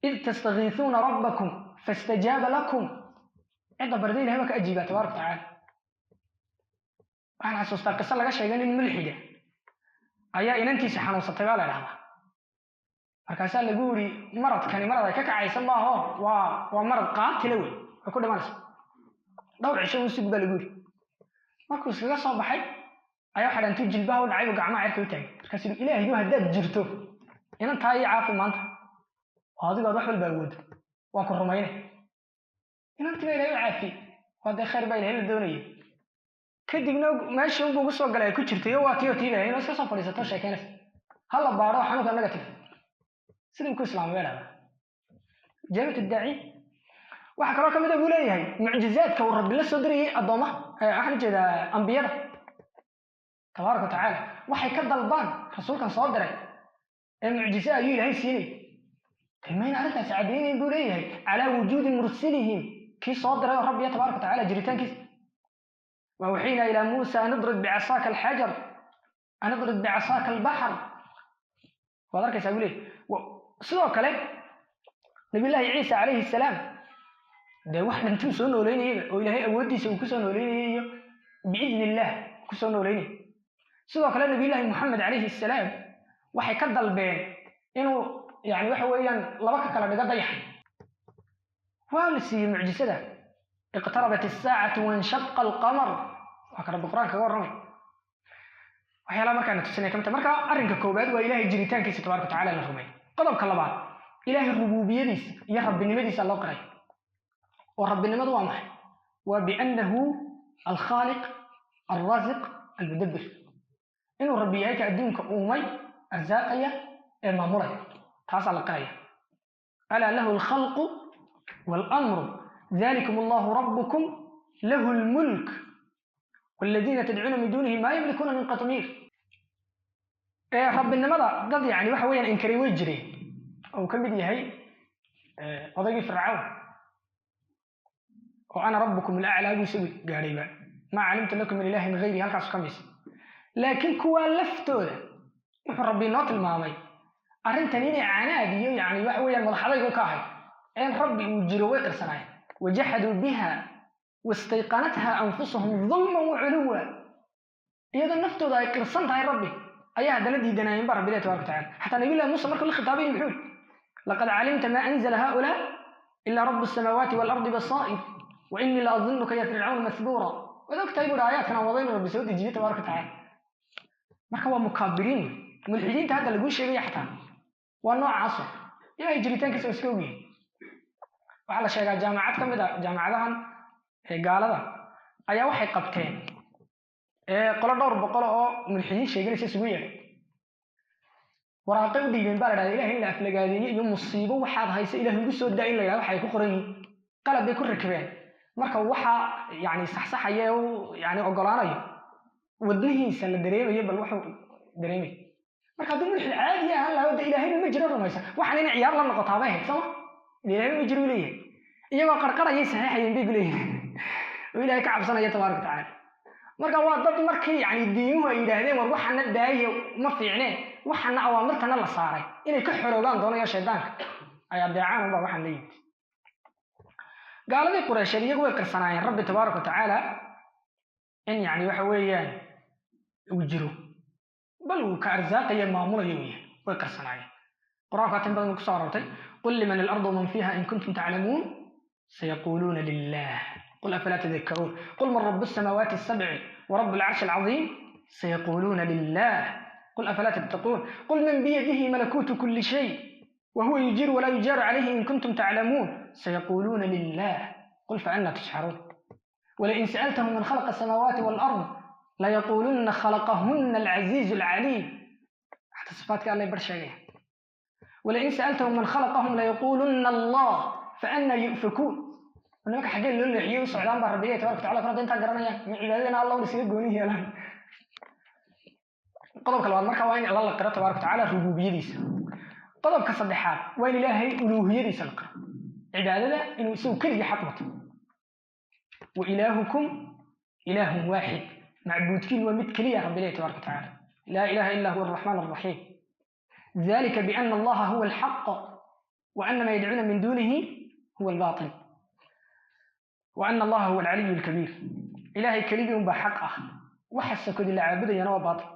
id tastagiisuuna rabbakum fastajaaba lakum." Cidda barida Ilahay waa ka ajiibaa tabaaraka watacaala. Waxaan xasuustaa qiso laga sheegay nin mulxida ayaa inantiisa xanuunsatay baa la idhahdaa. Markaasaa lagu yiri, maradkani marad ay ka kacaysa maaho, waa marad qaatila wey, way ku dhimanaysa, dhowr cisho un sug baa lagu yiri. Markuu iskaga soo baxay ayaa waxa dhantuu jilbaha u dhacay buu gacmaha cirka u taagay. Markaasuu yidhi, "Ilaahayo, haddaad jirto, inantaa ii caafi maanta oo adigu aad wax walba awoodo, waan ku rumaynay." Inantii baa Ilahay u caafiyey. Waa dee khayr baa Ilahay la doonayay. Kadibna meeshii unbuu ugu soo galay ay ku jirtay oo waa tii oo tii bay inoo iska soo fadhiisato sheekeynaysa. Hala baadho xanuunka negative, sidii ku islaamay bay dhahdaa, ijaabatu daaci. Waxaa kaloo kamid a buu leeyahay mucjizaadka uu Rabbi la soo dirayay addoomaha, waxaan ujeedaa ambiyada tabaaraka watacaala, waxay ka dalbaan rasuulkan soo diray ee mucjize ayuu Ilaahay siinay. Mayna arrintaasi caddaynayn buu leeyahay calaa wujuudi mursilihim, kii soo diray oo Rabbiya tabaaraka watacaala jiritaankiisa? "Waawxaynaa ilaa Muusa an idrib bicasaaka alxajar, an idrib bicasaaka albaxr." Waad arkaysaa buu leeyahay. Sidoo kale Nabiyullaahi Ciisa calayhi salaam dee wax dhintuu soo nooleynayaba oo Ilaahay awooddiisa uu kusoo nooleynayay iyo biidni illaah kusoo nooleynayay. Sidoo kale Nabiyullaahi Moxamed calayhi salaam waxay ka dalbeen inuu yani waxa weeyaan laba ka kala dhigo dayax. Waa la siiyey mucjisada: "Iqtarabat asaacatu wanshaqa alqamar." Waa ka Rabbi Qur-aanka kaga warramay. Waxyaalaha markaana tusinaya kamid tahay. Marka arrinka koowaad waa Ilahay jiritaankiisa tabaraka watacala la rumay. Qodobka labaad, Ilahay rububiyadiisa iyo rabbinimadiisa loo qiray. Oo rabbinimadu waa maxay? Waa biannahu alkhaaliq, alraasiq, almudabbir, inuu Rabbi yahay ka adduunka uumay, arsaaqaya ee maamulaya. Taasaa la qiraya. "Alaa lahu alkhalqu waalamru, dalikum allahu rabbukum, lahu lmulk, waladiina tadcuuna min duunihi maa yamlikuuna min qatmiir." Ee rabbinimada dad yani waxa weeyaan inkaray way jireen, oo uu ka mid yahay odaygii Fircawn oo "ana rabbukum alaclaa" buu isagu gaadhayba, "maa calimtu lakum min ilaahin gayri", halkaasu ka maysa. Laakiin kuwaa laftooda wuxuu Rabbi inoo tilmaamay arrintan inay canaad iyo yani waxa weeyaan madaxadaygu ka ahay in Rabbi uu jiro way qirsanaayeen. "Wajaxaduu biha wastayqanatha anfusahum dulman wa culuwa." Iyadoo naftooda ay qirsan tahay Rabbi ayaa haddana diidanaayeen ba Rabbi ilahi tabaraka watacala. Xataa Nabiyullahi Muuse markuu la khitaabay muxuu yidhi? "Laqad calimta maa anzala haulaa ilaa rabu samaawaati waalardi basaa'ir, wa innii la adunuka ya Fircawn mahbuura." Waad og tahay buuri aayaadkan aan wada inuu Rabbi soo dejiyey tabaraka watacala. Marka waa mukaabiriin mulxidiinta hadda laguu sheegaya, xataa waa noocaaso Ilahay jiritaankiisa waa iska ogyihin. Waxaa la sheegaa jaamacad ka mid a jaamacadahan gaalada ayaa waxay qabteen qolo dhowr boqol oo mulxidiin sheeganaysa isugu yeedhay. Waraaqay u dhiibeen baa la dhahda, Ilahay in la aflagaadeeye iyo musiibo waxaad haysa Ilaah igu soo daa in la yidhahdo waxay ku qoran yihiin. Qalab bay ku rakibeen. Marka waxaa yani saxsaxaya ee u yani ogolaanayo wadnihiisa la dareemayo, bal wuxuu dareemay. Marka hadduu mulxid caadi ahaan lahaa, de Ilaahayba ma jiro rumaysa, waxaan inay ciyaar la noqotaa bay ahayd, sooma? Ilaahayba ma jiro u leeyahay, iyagoo qarqarayay saxiixayeen bay ku leeyihin, oo Ilahay ka cabsanaya tabaaraka watacaala. Marka waa dad markii yani diimuhu ay yidhaahdeen war waxana daaye, ma fiicneen, waxana awaamirtana la saaray, inay ka xoroobaan doonaya, shaydaanka ay adeecaan unbaa waxaan la yimid. Gaaladii Qureysheed iyagu way qirsanaayeen Rabbi tabaaraka watacaala in yani waxa weeyaan uu jiro, bal uu ka arsaaqaya, maamulayo uu yahay, way qirsanaayeen. Qur-aanku atin badan kusoo aroortay: قل لمن الأرض ومن فيها إن كنتم تعلمون سيقولون لله قل أفلا تذكرون قل من رب السماوات السبع ورب العرش العظيم سيقولون لله قل أفلا تتقون قل من بيده ملكوت كل شيء وهو يجير ولا يجار عليه إن كنتم تعلمون سيقولون لله قل فأنى تسحرون ولئن سألتهم من خلق السماوات والأرض ليقولن خلقهن العزيز العليم. حتى صفاتك الله يبرشا. ولئن سألتهم من خلقهم ليقولن الله فأنى يؤفكون. Nimanka xaggee loo leexiyey u socdaan baa Rabbiga tabaraka wataala kor hadda intaa garanayaan ma cibaadadana Allah un isaga gooni yeelaan. Qodobka labaad marka waa in Alla la qiro tabaraka watacaala rububiyadiisa. Qodobka saddexaad waa in Ilaahay uluuhiyadiisa la qiro, cibaadada inuu isagu keligii xaq wato. وإلهكم إله واحد, macbuudkiin waa mid keliya, Rabbi ilahi tabaraka watacaala. لا إله إلا هو الرحمن الرحيم. ذلك بأن الله هو الحق وأن ما يدعون من دونه هو الباطل وأن الله هو العلي الكبير. Ilaahay keligii unbaa xaq ah, waxa sokodi la caabudayana waa baatil.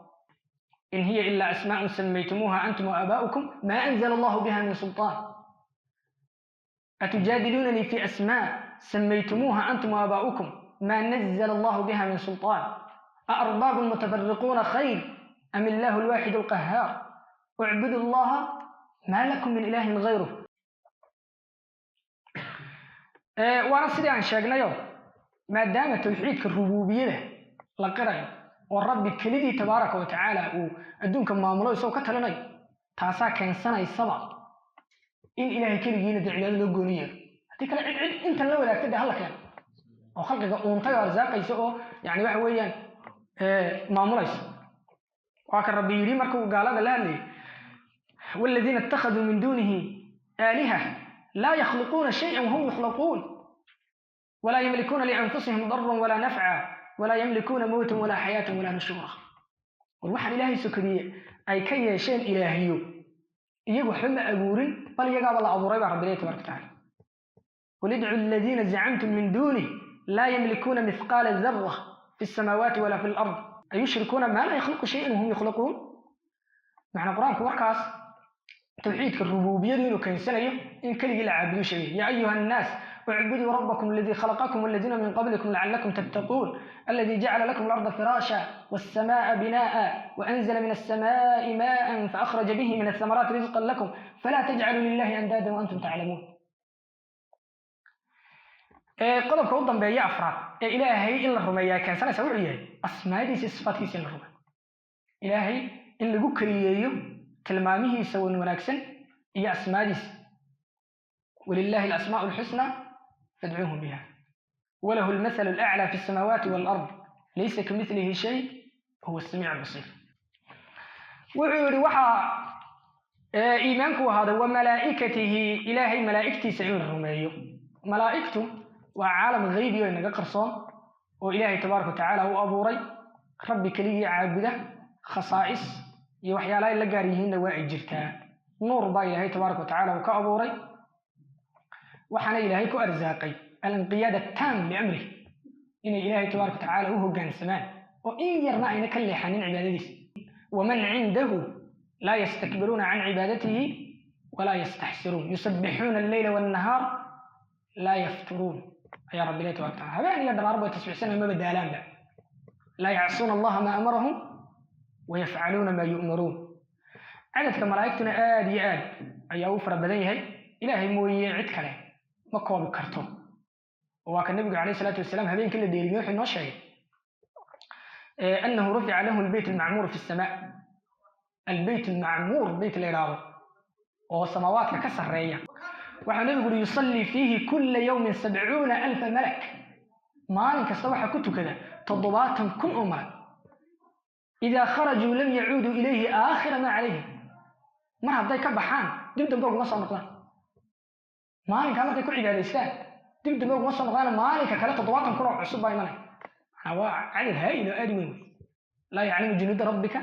إن هي إلا أسماء سميتموها أنتم وآباؤكم ما أنزل الله بها من سلطان أتجادلونني في أسماء سميتموها أنتم وآباؤكم ما نزل الله بها من سلطان أأرباب متفرقون خير أم الله الواحد القهار اعبدوا الله ما لكم من إله غيره. Waana sidii aan sheegnayo, maadaama tawxiidka rubuubiyada la qirayo oo Rabbi kelidii tabaaraka wa tacaala uu adduunka maamulo, isagoo ka talinayo, taasaa keensanaysaba in Ilaahay keligiina dee cibaado loo gooni yeelo. Haddii kale cid cid intan la wadaagta dee hala keeno oo khalqiga uuntay oo arsaaqaysa oo yani waxa weeyaan maamulaysa. Waa ka Rabbi yidhi markuu gaalada la hadlayay: والذين اتخذوا من دونه آلهة لا يخلقون شيئا وهم يخلقون ولا يملكون لأنفسهم ضرا ولا نفعا ولا يملكون موتا ولا حياة ولا نشورا. War waxaan Ilaahay sokodiye ay ka yeesheen ilaahiyo, iyagu waxba ma abuurin, bal iyagaaba la abuuray baa Rabbi leeyahy tabaraka watacaala. قل ادعوا الذين زعمتم من دونه لا يملكون مثقال ذرة في السماوات ولا في الأرض أيشركون ما لا يخلق شيئا وهم يخلقون. Macna Qur-aanku warkaas tawxiidka rububiyadu inuu keensanayo in keligii la caabudo sheegay: يا أيها الناس اعبدوا ربكم الذي خلقكم والذين من قبلكم لعلكم تتقون الذي جعل لكم الأرض فراشا والسماء بناء وأنزل من السماء ماء فأخرج به من الثمرات رزقا لكم فلا تجعلوا لله أندادا وأنتم تعلمون. Qodobka u dambeeya, afraad, ee Ilaahay in la rumeeyaa keensanaysa wuxuu yahay asmaadiisa iyo sifaatkiisa in la rumeeyo, Ilaahay in lagu keliyeeyo tilmaamihiisa wan wanaagsan iyo asmaadiisa. ولله الأسماء الحسنى فادعوه بها وله المثل الأعلى في السماوات والأرض ليس كمثله شيء هو السميع البصير. Wuxuu yidhi waxaa iimaanku ahaaday وملائكته, Ilaahay malaa'igtiisa in la rumeeyo. Malaa'igtu waa caalam haybi oo inaga qarsoon oo Ilaahay tabaaraka watacaala u abuuray, Rabbi keligii caabuda, khasaa'is iyo waxyaalaha ay la gaar yihiinna waa ay jirtaa. Nuur baa Ilaahay tabaaraka watacaala uu ka abuuray, waxaana Ilaahay ku arsaaqay الانقياد التام لأمره, inay Ilaahay tabaaraka watacaala u hoggaansamaan oo in yarna ayna ka leexanin cibaadadiisa. ومن عنده لا يستكبرون عن عبادته ولا يستحسرون يسبحون الليل والنهار لا يفترون ayaa Rabbi ilahi tabaraka wataala. Habeen iyo dharaar bay tasbiixsanaya, maba daalaanba. لا يعصون الله ما أمرهم ويفعلون ما يؤمرون. Cadadka malaa'igtuna aad iyo aad ayaa u fara badan yahay, Ilaahay mooye cid kale ma koobi karto. Oo waa ka Nabigu calayhi salaatu wasalaam habeenkii la dheelmiyey wuxuu inoo sheegay أنه رفع له البيت المعمور في السماء, البيت المعمور, beyt la yidhaahdo oo samaawaadka ka sarreeya. Waxaa Nabigu uri: يصلي فيه كل يوم 70,000 ملك. Maalin kasta waxaa ku tukada 70,000 oo malag. Idaa kharajuu lam yacuuduu ilayhi aakhira maa calayhim. Mar hadday ka baxaan, dib dambe uguma soo noqdaan. Maalinkaa markay ku cibaadaystaan, dib dambe uguma soo noqdaan. Maalinka kale 70,000 oo cusub baa imanaya. Macnaa waa cadad haa'il oo aad u weyn wey. Laa yaclamu junuuda rabbika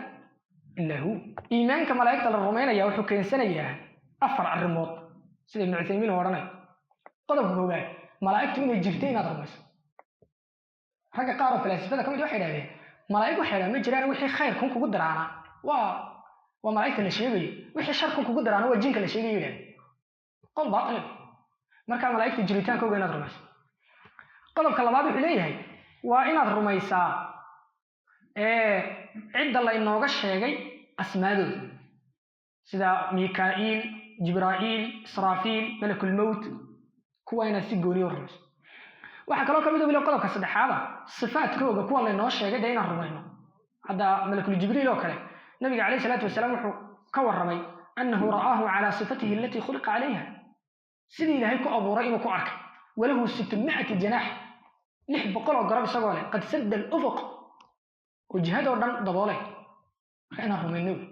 ilaa hu. Iimaanka malaa'igta la rumaynaya wuxuu keensanayaa afar arrimood, sida Ibnu Cuthaymiin uu odhanayo. Qodobka koowaad, malaa'igtu inay jirto inaad rumayso. Ragga qaar oo falaasifada ka mid waxay idhahdeen malaa'ig waxay idhahdeen ma jiraan, wixii khayrkun kugu daraana waa malaa'igta la sheegayo, wixii sharkun kugu daraana waa jinka la sheegayo, yidhahdeen. Qol baatil. Marka malaa'igta jiritaankooga inaad rumayso. Qodobka labaad wuxuu leeyahay waa inaad rumaysaa cidda laynooga sheegay asmaadooda, sida Mikaa'iil, Jibraa'iil, Israafiil, Malakulmowt, kuwa inaad si gooniyo rumayso. Waxaa kaloo kamid a weli qodobka saddexaada sifaadkooga kuwa laynoo sheegay dee inaan rumayno. Hadda Malakul Jibriil oo kale, nabiga calayhi salaatu wasalaam wuxuu ka warramay annahu ra'aahu calaa sifatihi alatii khuliqa calayha, sidii Ilaahay ku abuuray inuu ku arkay, walahu 600 janaax, 600 oo garab isagoo leh, qad sadda alufuq, oo jihadoo dhan daboolay. Marka inaan rumayno wey.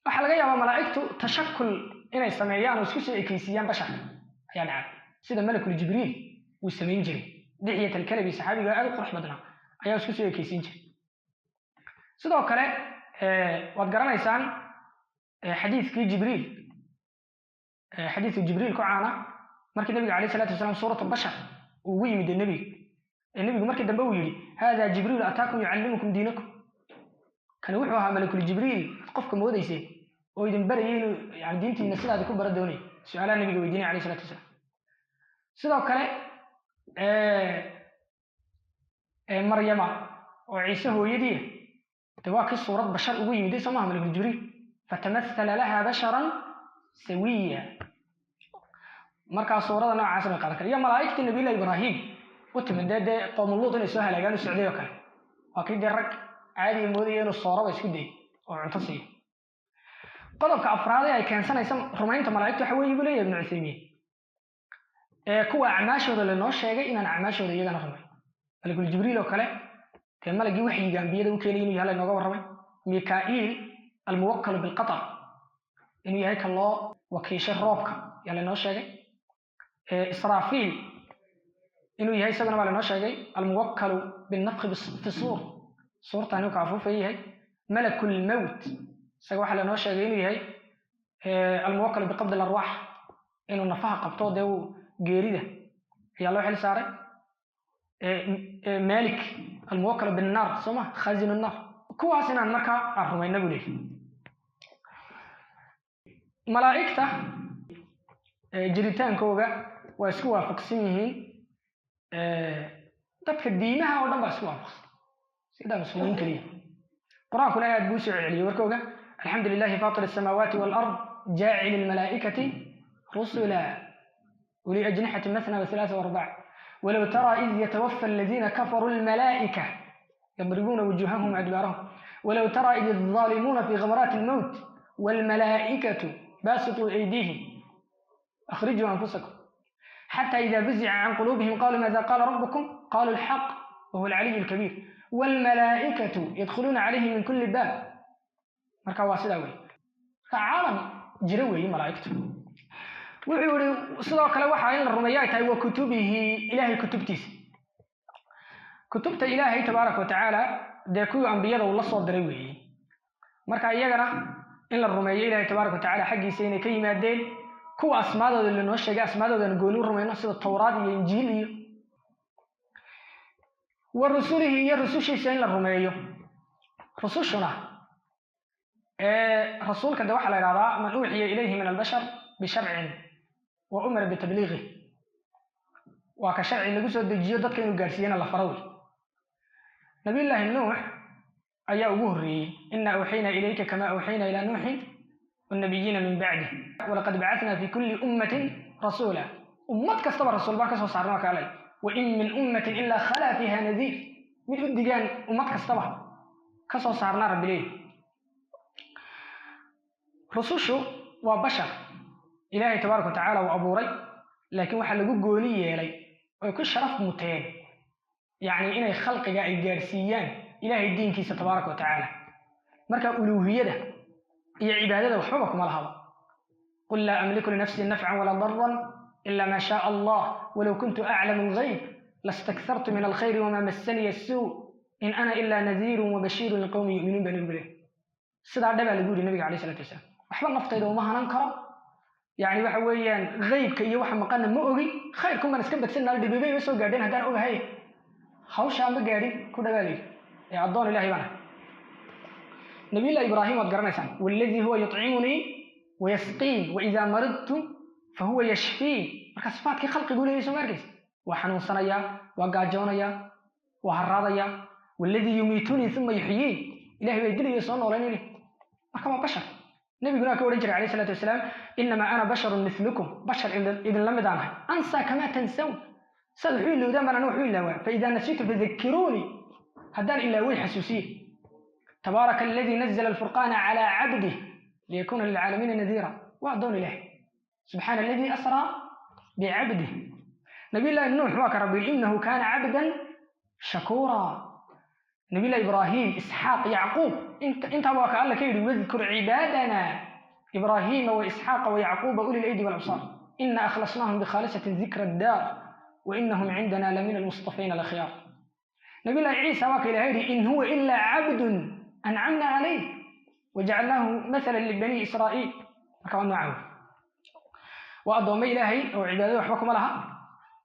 Waxaa laga yaabaa malaa'igtu tashakul inay sameeyaan oo isku soo ekeysiiyaan basharka ayaa dhacay, sida Malakul Jibriil uu samayn jiray. Dixyat Alkalabi, saxaabiga aad u qurux badnaa, ayaa isku soo ekeysiin jiray. Sidoo kale waad garanaysaan xadiiskii Jibriil, xadiiska Jibriil ku caana, markii nabiga calayhi salaatu wasalaam suuratu bashar uu ugu yimid nebiga, ee nebigu markii dambe uu yidhi: "Hada Jibriil ataakum yucallimukum diinakum." Kani wuxuu ahaa Malakul Jibriil qofka moodayseen oo idin barayay inuu yani diintiina sidaadi ku bara doonay, su-aalaha nabiga weydiinaya calayhi salaatu wasalaam. Sidoo kale Maryama oo Ciise hooyadiiya de waa kii suurad bashar ugu yimiday, soo maha, Malakul Jibriil? Fatamathala laha basharan sawiya. Markaa suurada noocaas bay qaadan kara. Iyo malaa'igtii Nabiyullahi Ibraahim u timid, dee qoomuluud inay soo halaagaan u socday oo kale, waa kii dee rag caadiga moodaya inuu sooraba isku dayay oo cunto siiyo. Qodobka afraad ee ay keensanaysa rumaynta malaa'igta waxa weeye, buu leeyahay Ibnu Cuthaymiin, ee kuwa acmaashooda lanoo sheegay inaan acmaashooda iyagana rumay. Malakul Jibriil oo kale dee malagii waxyiga ambiyada u keenay inuu yahay laynooga warramay. Mikaa'iil, almuwakkalu bilqatar, inuu yahay ka loo wakiishay roobka yaa laynoo sheegay. Israafiil inuu yahay isaguna baa laynoo sheegay, almuwakkalu binnafkhi fi suur, suurta inuu ka afuufaya yahay. Malakulmowt isaga waxaa laynoo sheegay inuu yahay almuwakkalu biqabdi alarwaax, inuu nafaha qabto, dee uu geerida ayaa loo xil saaray. Malik, almuwakkalu binnaar, soo ma, khazinu nnaar. Kuwaas inaan markaa aan rumayna buu leeyahay. Malaa'igta jiritaankooga waa isku waafaqsan yihiin dadka diimaha oo dhan baa isku waafaqsan, sidaa muslimiin keliya. Qur-aankuna aad buu usoo celceliyey warkooga: "Alxamdu lilahi faatir asamaawaati walard, jaacili almalaa'ikati rusula uli ajnixati mathna wa thulaatha warbac, walow tara id yatawafa aladiina kafaruu almalaa'ika yadribuuna wujuuhahum adbaarahum, walow tara id الظaalimuuna fi ghamaraati almowt wاlmalaa'ikatu baasituu aydiihim akhrijuu anfusakum, xتى إذا فزع عن قلوبهم قالوا ماذا قال ربكم قالوا الحق وهو العلي الكبير والملائكة يدخلون عليهم من كل باب." Marka waa sidaa wey. Marka caalam jira weeye malaa'igtu. Wuxuu yihi sidoo kale waxaa in la rumeeyo ay tahay wa kutubihi, Ilaahay kutubtiisa. Kutubta Ilaahay tabaaraka wa tacaala dee kuwii ambiyada uu la soo diray weeye. Marka iyagana in la rumeeyo Ilaahay tabaaraka wa tacala xaggiisa inay ka yimaadeen, kuwa asmaadooda lanoo sheegay asmaadoodan gooni u rumayno, sida Towraad iyo Injiil, iyo wa rusulihi, iyo rusushiisa in la rumeeyo. Rusushuna rasuulka de waxaa la idhahdaa man uuxiya ilayhi min albashar bisharcin wa umira bitabliiqih, waa ka sharci lagu soo dejiyo, dadka inuu gaarsiiyana la faro wey. Nabiyullaahi Nuux ayaa ugu horreeyey: "Ina awxayna ilayka kama awxayna ilaa Nuuxin wnabiyiina min bacdih, walaqad bacatna fi kulli ummatin rasuula." Ummad kastaba rasuul baan ka soo saarna waa kaalay. "Wain min ummatin ilaa khalaa fiiha nadiir," mid u digaan ummad kastaba ka soo saarnaa Rabbi leeyahy. Rusushu waa bashar Ilaahay tabaaraka wa tacaala uu abuuray, laakiin waxaa lagu gooni yeelay oy ku sharaf muteen yacni inay khalqiga ay gaarsiiyaan Ilaahay diinkiisa tabaaraka wa tacaala. Marka uluuhiyada iyo cibaadada waxbaba kuma lahaba. Qul laa amliku linafsi nafcan walaa daran ila ma shaa Allah walow kuntu aclamu alghayb lastakhartu min alkhayri wamaa massaniya asuu in ana ilaa nadiirun wabashiirun liqawmin yu'minuun baa nabigu leeyahay. Sidaa dhabaa lagu yidhi nabiga calayhi salaatu wasalaam, waxba naftayda uma hanan karo, yani waxa weeyaan ghaybka iyo waxa maqanna ma ogi, khayrkun baan iska badsanaa, dhibibay ma soo gaadheen haddaan ogahay hawshaa ma gaadhin ku dhabaa layidhi ee addoon ilahay baan ahay. Nabiyullahi Ibraahim waad garanaysaan, walladii huwa yutcimunii wayasqiin waidaa maridtu fahuwa yashfiin. Marka sifaadkii khalqigu leeyahay soo ma arkaysa, waa xanuunsanayaa, waa gaajoonayaa, waa harraadayaa. Walladii yumiitunii uma yuxyiin, ilahay baa dilaya soo noolaynaya. Marka waa bashar. Nabiguna ka odhan jiray calayhi salaatu wasalaam, innamaa ana basharun mithlukum, bashar idinla mid aan ahay, ansaa kamaa tansawn, saad waxu ilowdaan baan anigu waxu ilaawaa, faidaa nasiitu fadakkiruunii, haddaan ilaaway xasuusiye. Tabaaraka aladii nazala alfurqaana calaa cabdih liyakuuna lilcaalamiina nadiira, waa addoon ilaah. Subxaana aladii asraa bicabdih. Nabiyullahi Nuux waa ka rabbi innahu kaana cabdan shakuura. Nabiyullahi Ibraahim, Isxaaq, Yacquub, intaaba waa ka Alla ka yidhi wadkur cibaadana Ibraahiima wa Isxaaqa wa Yacquuba uli laydi walabsaar ina akhlasnaahum bikhaalisatin dikra addaar wa inahum cindana lamina almustafayna alakhyaar. Nabiyullahi Ciisa waa ka ilahay yidhi in huwa ilaa cabdun ancamna calayh wajacalnaahu mathala libani Israa'iil. Marka waa nooca wey, waa addoommo Ilaahay oo cibaadada waxba kuma laha,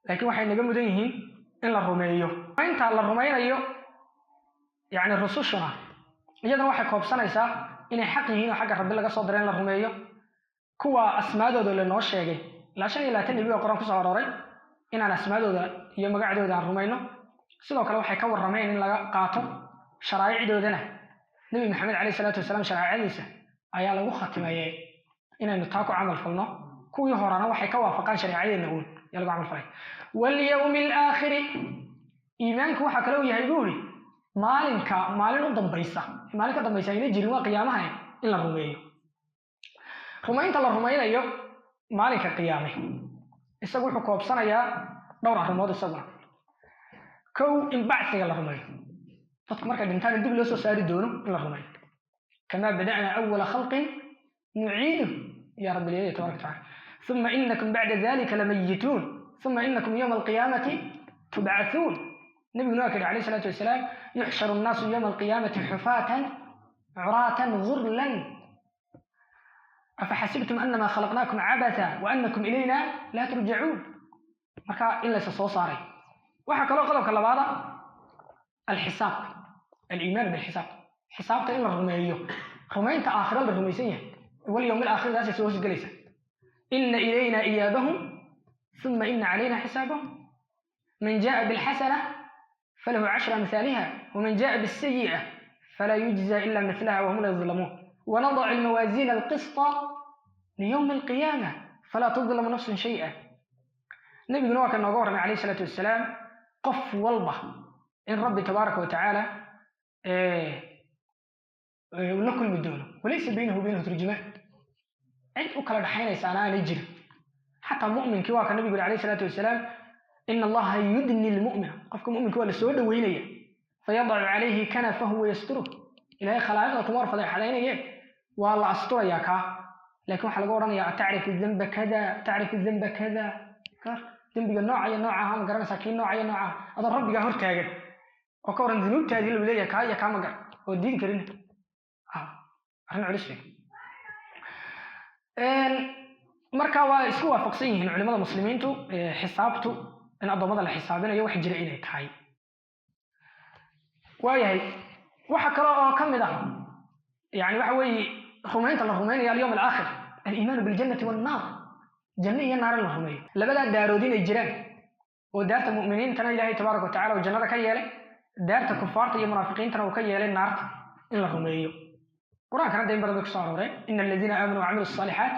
laakiin waxay naga mudan yihiin in la rumeeyo. Inta la rumaynayo yani rusushuna iyadana waxay koobsanaysaa inay xaq yihiin oo xagga Rabbi laga soo diray in la rumeeyo. Kuwa asmaadooda lanoo sheegay ilaa 25 nebi oo Qur-aan kusoo arooray inaan asmaadooda iyo magacdooda aan rumayno. Sidoo kale waxay ka warrameen in laga qaato sharaa'icdoodana, Nebi Maxamed calayhi salaatu wasalaam shareecadiisa ayaa lagu khatimeeyey inaynu taa ku camal falno. Kuwii horena waxay ka waafaqaan shareecadeenna uun ayaa lagu camal falay. Walyawmi alaakhiri, iimaanku waxaa kaloo yahay buu yidhi maalinka maalin u dambaysa, maalin ka dambaysa ayna jirin, waa qiyaamaha, in la rumeeyo. Rumaynta la rumaynayo maalinka qiyaame isagu wuxuu koobsanayaa dhowr arrimood isaguna. Kow, in bacsiga la rumeeyo, dadku markay dhintaan in dib loo soo saari doono in la rumeeyo. Kamaa bada'naa awala khalqin nuciidu ya rabbi leeyahay tabaraka watacaala. Uma inakum bacda dalika lamayituun uma inakum yowma alqiyaamati tubcathuun. Nabiguna waa ka yidhi calayhi salaatu wasalaam, yuxsharu nnaasu yowma alqiyaamati xufaatan curaatan gurlan afaxasibtum anama khalaqnaakum cabatha waanakum ilayna laa turjacuun. Marka in laysa soo saaray. Waxaa kaloo qodobka labaada alxisaab, aliimaanu bilxisaab, xisaabta in la rumeeyo, rumaynta aakhira la rumaysan yahay. Walyowm alaakhir taasay soo hoosgelaysa. Ina ilayna iyaabahum uma ina calayna xisaabahum. Man jaءa bilxasana falahu cashru amhaaliha waman jaءa bisayi'a falaa yujza ila milaha wahum la yudlamuun. ونضع الموازين القسط ليوم القيامة فلا تظلم نفس شيئا. نبينا waa kan nooga warramay calayhi salaatu wasalaam qof walba in Rabbi tabaaraka wa tacaala uu la kulmi doono, walaysa baynahu baynahu turjumaan, cid u kala dhaxaynaysa aanay jirin. Xataa mu'minkii waa ka nabigu yidhi calayhi salaatu wasalaam, ina Allaha yudni lmu'mina, qofka mu'minka waa la soo dhoweynaya, fayadacu calayhi kanafahu wayasturuh. Ilahay khalaa'iqda kuma hor fadeexadaynaye, waa la asturayaa kaa, laakiin waxaa laga odhanayaa atacrifu dhanba kada, tacrifu dhanba kada, dembiga nooca iyo nooca aha ma garanaysaa, kii nooca iyo nooca aha, adoo rabbigaa hor taagan oo ka waran dunuubtaadii lagu leeyahay kaa iyo kaa ma gar oo diidi karin. Arrin culus wey. Marka waa isku waafaqsan yihiin culimada muslimiintu xisaabtu in addoommada la xisaabinayo wax jira inay tahay. Waayahay, waxa kale oo ka mid ah yani waxa weeye rumaynta la rumaynayo alyawm alaakhir, aliimaanu biljannati wannaar, janno iyo naar in la rumeeyo, labadaa daarood inay jiraan, oo daarta mu'miniintana Ilaahay tabaaraka wa tacala uu jannada ka yeelay, daarta kufaarta iyo munaafiqiintana uu ka yeelay naarta in la rumeeyo. Qur-aankana da in badan bay kusoo arooreen, ina aladiina aamanuu wacamilu الصaalixaat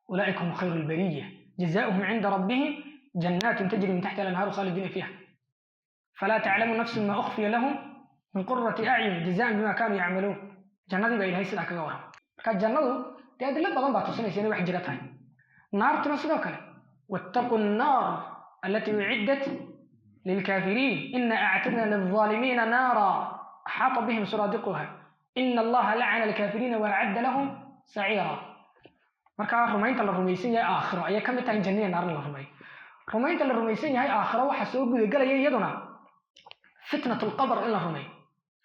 ulaa'ika hum khayru lbariya jazaؤuhum cinda rabbihim jannaatun tajri min taxtiha alanhaaru khaalidiina fiiha falaa taclamu nafsun ma ukhfiya lahum min qurati acyun jazaan bima kaanuu yacmaluun. Jannadii baa Ilahay sidaa kaga warrama. Marka jannadu dee adilo badan baa tusinaysa inay wax jira tahay. Naartuna sidoo kale, wattaquu nnaar allatii uciddat lilkaafiriin ina actadna lilظaalimiina naara axaata bihim suraadiquha Ina Allaha lacana alkaafiriina waacadda lahum saciira. Marka rumaynta la rumaysan yahay aakhiro ayay ka mid tahay in jannada naarna la rumeeyo. Rumaynta la rumaysan yahay aakhiro waxaa soo gudagelaya iyaduna fitnat lqabr in la rumeeyo.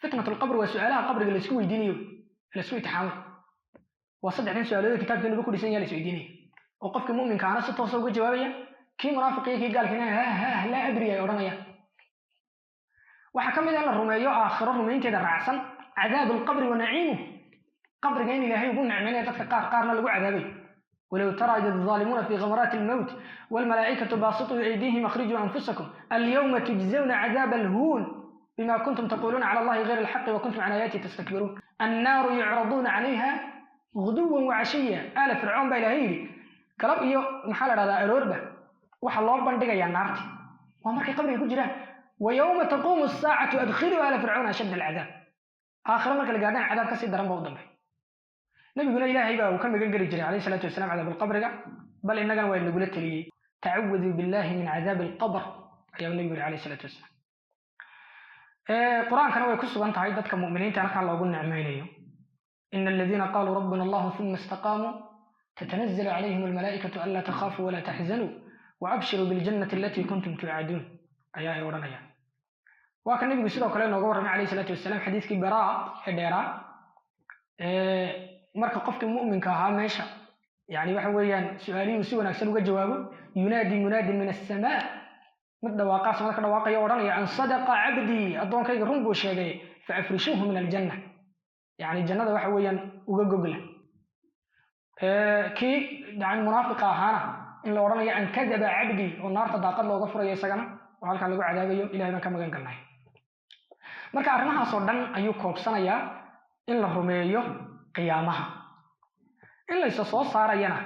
Fitnat lqabr waa su-aalaha qabriga laisku weydiinayo, laisku itixaamay. Waa saddexdan su-aalood kitaabkeenuba ku dhisan yahay la isweydiinayo, oo qofkii mu'minka ahna si toosa uga jawaabaya, kii munaafiqiyo kii gaalkiina "ha ha, laa adri" ay odhanayaan. Waxaa ka mid ah in la rumeeyo aakhiro rumaynteeda raacsan cadaab alqabri wa naciimuh, qabriga in Ilaahay ugu nicmaynayo dadka qaar, qaarna lagu cadaabayo. ولو ترى إذ الظالمون في غمرات الموت والملائكة باسطوا أيديهم أخرجوا أنفسكم اليوم تجزون عذاب الهون بما كنتم تقولون على الله غير الحق وكنتم عن آياته تستكبرون النار يعرضون عليها غدوا وعشيا. آل فرعون baa Ilaahay yidhi, galab iyo maxaa la dhahdaa aroorba waxaa loo bandhigayaa naarti. Waa markay qabriga ku jiraan. ويوم تقوم الساعة أدخلوا آل فرعون أشد العذاب. Aakhiro marka la gaadhaan cadaab kasii daran ba u dambay. Nabiguna Ilaahay baa uu ka magan geli jiray calayhi salaatu wasalaam cadaab alqabriga, bal innagana waa inagula teliyey. "تعوذوا بالله من عذاب القبر" ayaa nabigu yidhi calayhi salaatu wasalaam. Qur-aankana way ku sugan tahay dadka mu'miniinta halkaa loogu nicmaynayo: إن الذين قالوا ربنا الله ثم استقاموا تتنزل عليهم الملائكة ألا تخافوا ولا تحزنوا وأبشروا بالجنة التي كنتم توعدون ayaa ay odhanayaan. Waa ka nabigu sidoo kale inooga warramay calayhi salaatu wasalaam xadiiskii Baraa ee dheeraa. Marka qofkii mu'minka ahaa meesha yani waxa weeyaan su-aalihii si wanaagsan uga jawaabo, ينادي مناد من السماء, mid dhawaaqaa samada ka dhawaaqaya o odhanaya: "أن صدق عبدي", addoonkayga run buu sheegay, "فأفرشوه من الجنة", yani jannada waxa weeyaan uga gogla. Kii yani munaafiqa ahaana in la odhanayo: "أن كذب عبدي", oo naarta daaqad looga furayo isagana oo halkaa lagu cadaabayo. Ilahay baan ka magan galnay. Marka arrimahaas oo dhan ayuu koobsanayaa in la rumeeyo qiyaamaha, in laysa soo saarayana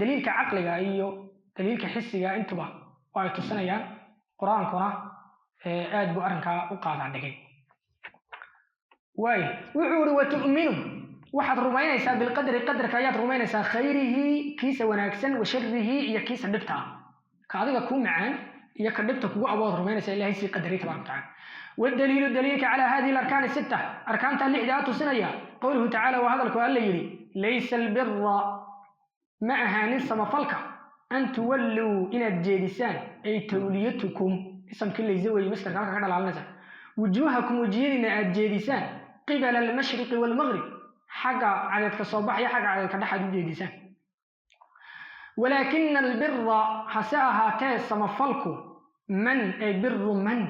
daliilka caqliga iyo daliilka xisiga intuba oo ay tusinayaan. Qur-aankuna aad buu arrinkaa u qaadaa dhigay. Waay, wuxuu ihi: وتؤمن, waxaad rumaynaysaa, بالقدر, qadarka ayaad rumaynaysaa, خيره, kiisa wanaagsan, وشره, iyo kiisa dhibta ah. Ka adiga kuu macaan iyo ka dhibta kugu abood rumaynaysaa Ilahay sii qadaray tabaraka watacaala. والدليل, daliilka, على هذه الأركان الستة, arkaanta lixdaa tusinaya, قوله تعالى, waa hadalku Alla yidhi: ليس البر, ma ahaanin samafalka, أن تولوا, inaad jeedisaan, ay توليتكم, isamkii laysa weeye, masdarka halka ka dhalaalinaysa, وجوهكم, wejiyadiina aad jeedisaan, قبل المشرق والمغرب, xagga cadeedka soo baxaya, xagga cadeedka dhexaad u jeedisaan. ولكن البر, hase ahaatee samafalku, من ay بر من,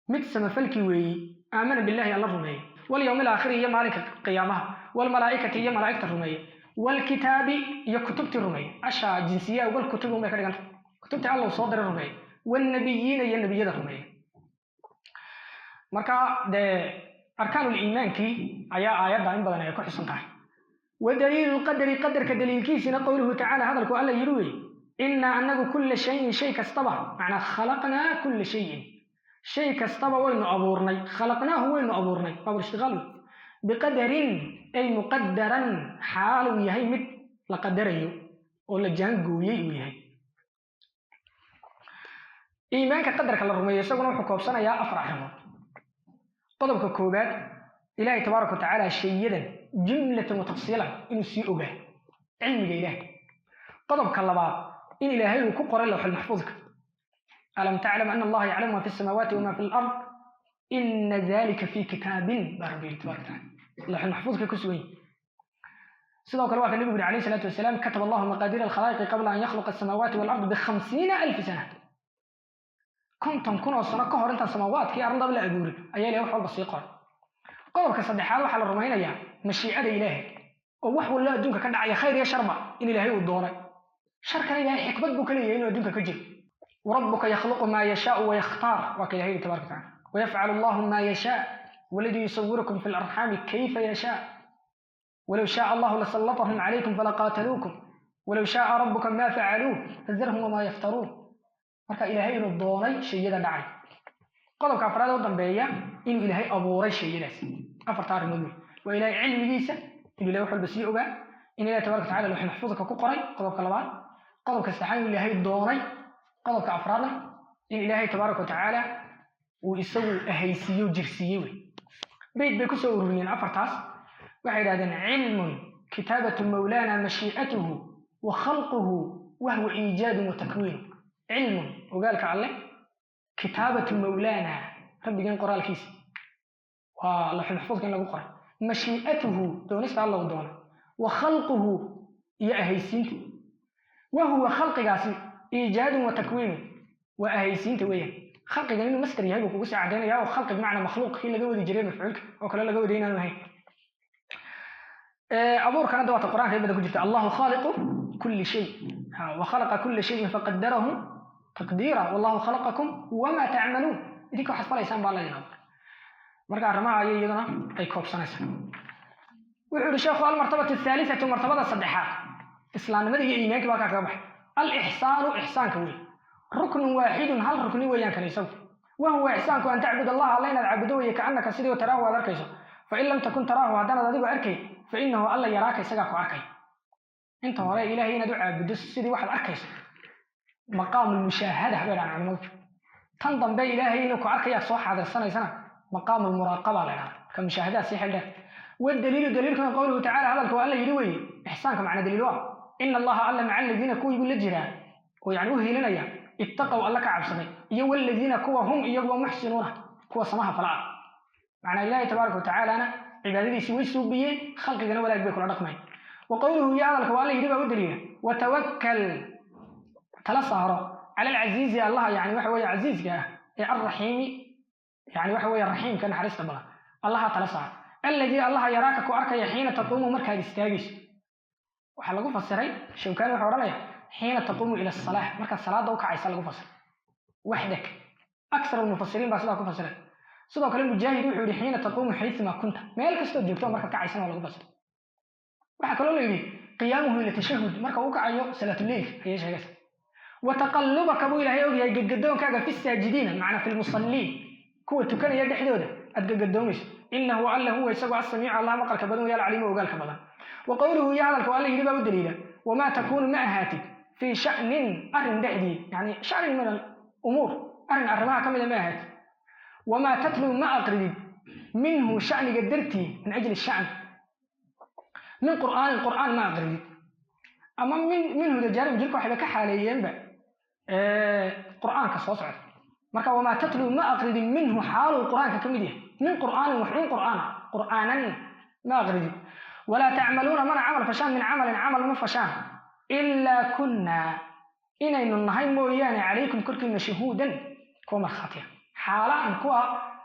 mid samafalkii weeyi, آمن بالله, Alla rumeeyey, واليوم الآخر, iyo maalinka qiyaamaha, والملائكة, iyo malaa'igta rumeeyey, والكتاب, iyo kutubtii rumeeyey. Ashaa jinsiya والكتب unbay ka dhiganta, kutubtii Alla uu soo diray rumeeyey, والنبيين, iyo nebiyada rumeeyey. Marka dee arkaanul iimaankii ayaa aayadda in badan ay ku xusan tahay. ودليل القدر, qadarka daliilkiisina, قوله تعالى, hadalku Alla yidhi wey: إنا, anagu, كل شيء, shay kastaba, macnaa خلقنا كل شيء, shay kastaba waynu abuurnay, خلقناه, waynu abuurnay, baabul ishtiqaal wey, بقدر ay مقدرا, xaaluu yahay mid la qadarayo oo la jaangooyey uu yahay. Iimaanka qadarka la rumeeyo isaguna wuxuu koobsanayaa afar arrimood. Qodobka koowaad, Ilaahay tabaaraka wa tacaala shayadan جملة وتفصيلا inuu sii ogaa, cilmiga Ilahay. Qodobka labaad, in Ilaahay uu ku qoray lawxul maxfuudka: ألم تعلم أن الله يعلم ما في السماوات وما في الأرض إن ذلك في كتاب, baa Rabbi yidhi tabaraka wataala, lawxul maxfuudka ku sugan yahi. Sidoo kale waa ka nabigu yidhi calayhi salaatu wasalaam: كتب الله مقادير الخلائق قبل أن يخلق السماوات والأرض ب50,000 سنة. 50,000 oo sano ka hor intaan samaawaadkii arladaba la abuurin ayaa Ilahay wax walba sii qoray. Qodobka saddexaad, waxaa la rumaynayaa mashiicada Ilaahay, oo wax wallo adduunka ka dhacaya, khayr iyo sharba, in Ilaahay uu doonay. Sharkana Ilahay xikmad buu ka leeyahay inuu adduunka ka jiro. وربك يخلق ما يشاء ويختار, waa ka Ilahay yidhi tabaraka wataala. ويفعل الله ما يشاء والذي يصوركم في الأرحام كيف يشاء ولو شاء الله لسلطهم عليكم فلقاتلوكم ولو شاء ربك ما فعلوه فذرهم وما يفترون. Marka Ilaahay inuu doonay shayada dhacay. Qodobka afraad oo dambeeya, inuu Ilaahay abuuray shayadaas. Afarta arrimood wey: waa Ilaahay cilmigiisa, inuu Ilahay wax walba sii ogaa, in Ilahay tabaraka wataala lawxul maxfuudka ku qoray, qodobka labaad. Qodobka saddexaad, inuu Ilaahay doonay. Qodobka afraadna, in Ilaahay tabaaraka watacaala uu isagu ahaysiiyo, jirsiiyey wey. Beyt bay kusoo ururiyeen afartaas. Waxay yidhahdeen: cilmun kitaabatu mawlana mashii'atuhu wa khalquhu wahwa iijaadun wa takwiinu. Cilmun, ogaalka Alle, kitaabatu mawlana, rabbigeen qoraalkiisa, waa lawxul maxfuudka in lagu qoray, mashii'atuhu, doonista Alla uu doona, wa khalquhu, iyo ahaysiinta, wahuwa khalqigaasi iijaadun wa takwiinu, waa ahaysiinta weeyaan. Khalqigan inuu masdar yahay buu kugu sii caddaynaya, oo khalqi bimacnaa makhluuq kii laga wadi jiray mafcuulka oo kale laga waday inaanu ahayn. Abuurkana da waata Qur'aanka in badan ku jirta: Allahu khaaliqu kulli shay wa khalaqa kulla shayin faqadarahu taqdiira, wallahu khalaqakum wamaa tacmaluun. Idinka waxaad falaysaan baa laydin abuuray. Marka arrimaha ayay iyaduna ay koobsanaysaa. Wuxuu yihi sheekhu: almartabatu athaalithatu, martabada saddexaad, islaamnimada iyo iimaankii baa halkaa kaga baxay, alixsaanu, ixsaanka wey. Ruknun waaxidun, hal rukni weeyaan kan isagu. Wahuwa ixsaanku an tacbud Allaha, Alla inaad caabudo weeye, kaannaka, sidii taraahu, aad arkayso. Fain lam takun taraahu, haddaanaad adigu arkay, fa innahu, Alla, yaraaka, isagaa ku arkay. Inta hore Ilahay inaad u caabuddo sidii waxaad arkayso, maqaamu lmushaahada bay dhahaan culimadu. Tan dambe Ilaahay inuu ku arkayaad soo xaadirsanaysana, maqaamu lmuraaqaba la dhahda. Marka mushaahadaad sii xil dheer. Wadaliilu, daliilkuna, qowluhu tacala, hadalka waa Alla yidhi weeye. Ixsaanka macna daliil waa: ina Allaha, Alla, maca aladiina, kuwii buu la jiraa oo yani u hiilinaya, ittaqow, Alla ka cabsaday, iyo waladiina, kuwa, hum, iyaguba, muxsinuuna, kuwa samaha fala ah. Macnaa Ilaahay tabaaraka watacaalana cibaadadiisii way suubiyeen, khalqigana walaag bay kula dhaqmayn. Wa qowluhu, iyo hadalka waa Alla yidhi baa u daliila: watawakal, tala saaro, cala alcasiizi, Allaha yani waxa weeye casiiska ah ee alraxiimi, yani waxa weeye raxiimka, naxariista badan, Allaha tala saaro, alladii, Allaha, yaraaka, ku arkaya, xiina taquumu, markaad istaagayso. Waxaa lagu fasiray, Shawkaani wuxuu odhanaya, xiina taquumu ila asalaa, markaad salaada u kacaysa lagu fasiray waxdak. Aksar almufasiriin baa sidaa ku fasiray. Sidoo kale Mujaahid wuxuu yihi: xiina taquumu xayثuma kunta, meel kastoo joogto markaad kacaysana waa lagu fasiray. Waxaa kaloo la yidhi: qiyaamuhu ila tashahud, marka uu kacayo salaatuleyl ayay sheegaysa. Wa taqallubaka buu Ilaahay ogyahay, gadgadoonkaaga, fi saajidiina, macnaa fi lmusalliin, kuwa tukanaya dhexdooda aad gadgadoomayso. Inahu, Alla, huwa isagu asamiicu, Allah maqalka badan weya, alcaliimu, ogaalka badan. Wa qowluhu, iyo hadalka waa Alla yidhi baa u daliila: wamaa takuunu, ma ahaatid, fii sha'nin, arrin dhexdii, yani sha'nin min alumuur, arrin arrimaha ka mida ma ahaatid, wamaa tatluu, ma aqridid, minhu, sha'niga dartii, min ajli sha'n, min qur'aanin, qur'aan ma aqridid. Ama min minhuda jaarim jirka waxayba ka xaaleeyeenba qur'aanka soo socda. Marka wamaa tatluu, ma aqridin, minhu, xaaluu qur'aanka ka mid yahay, min qur'aanin, waxuun qur'aana, qur'aanan ma aqridin, walaa tacmaluuna, mana camal fashaan, min camalin, camal ma fashaan, ilaa kunnaa, inaynu nahay mooyaane, calaykum, korkiina, shuhuudan, kuwa markhaatiya. Xaala aan kuwa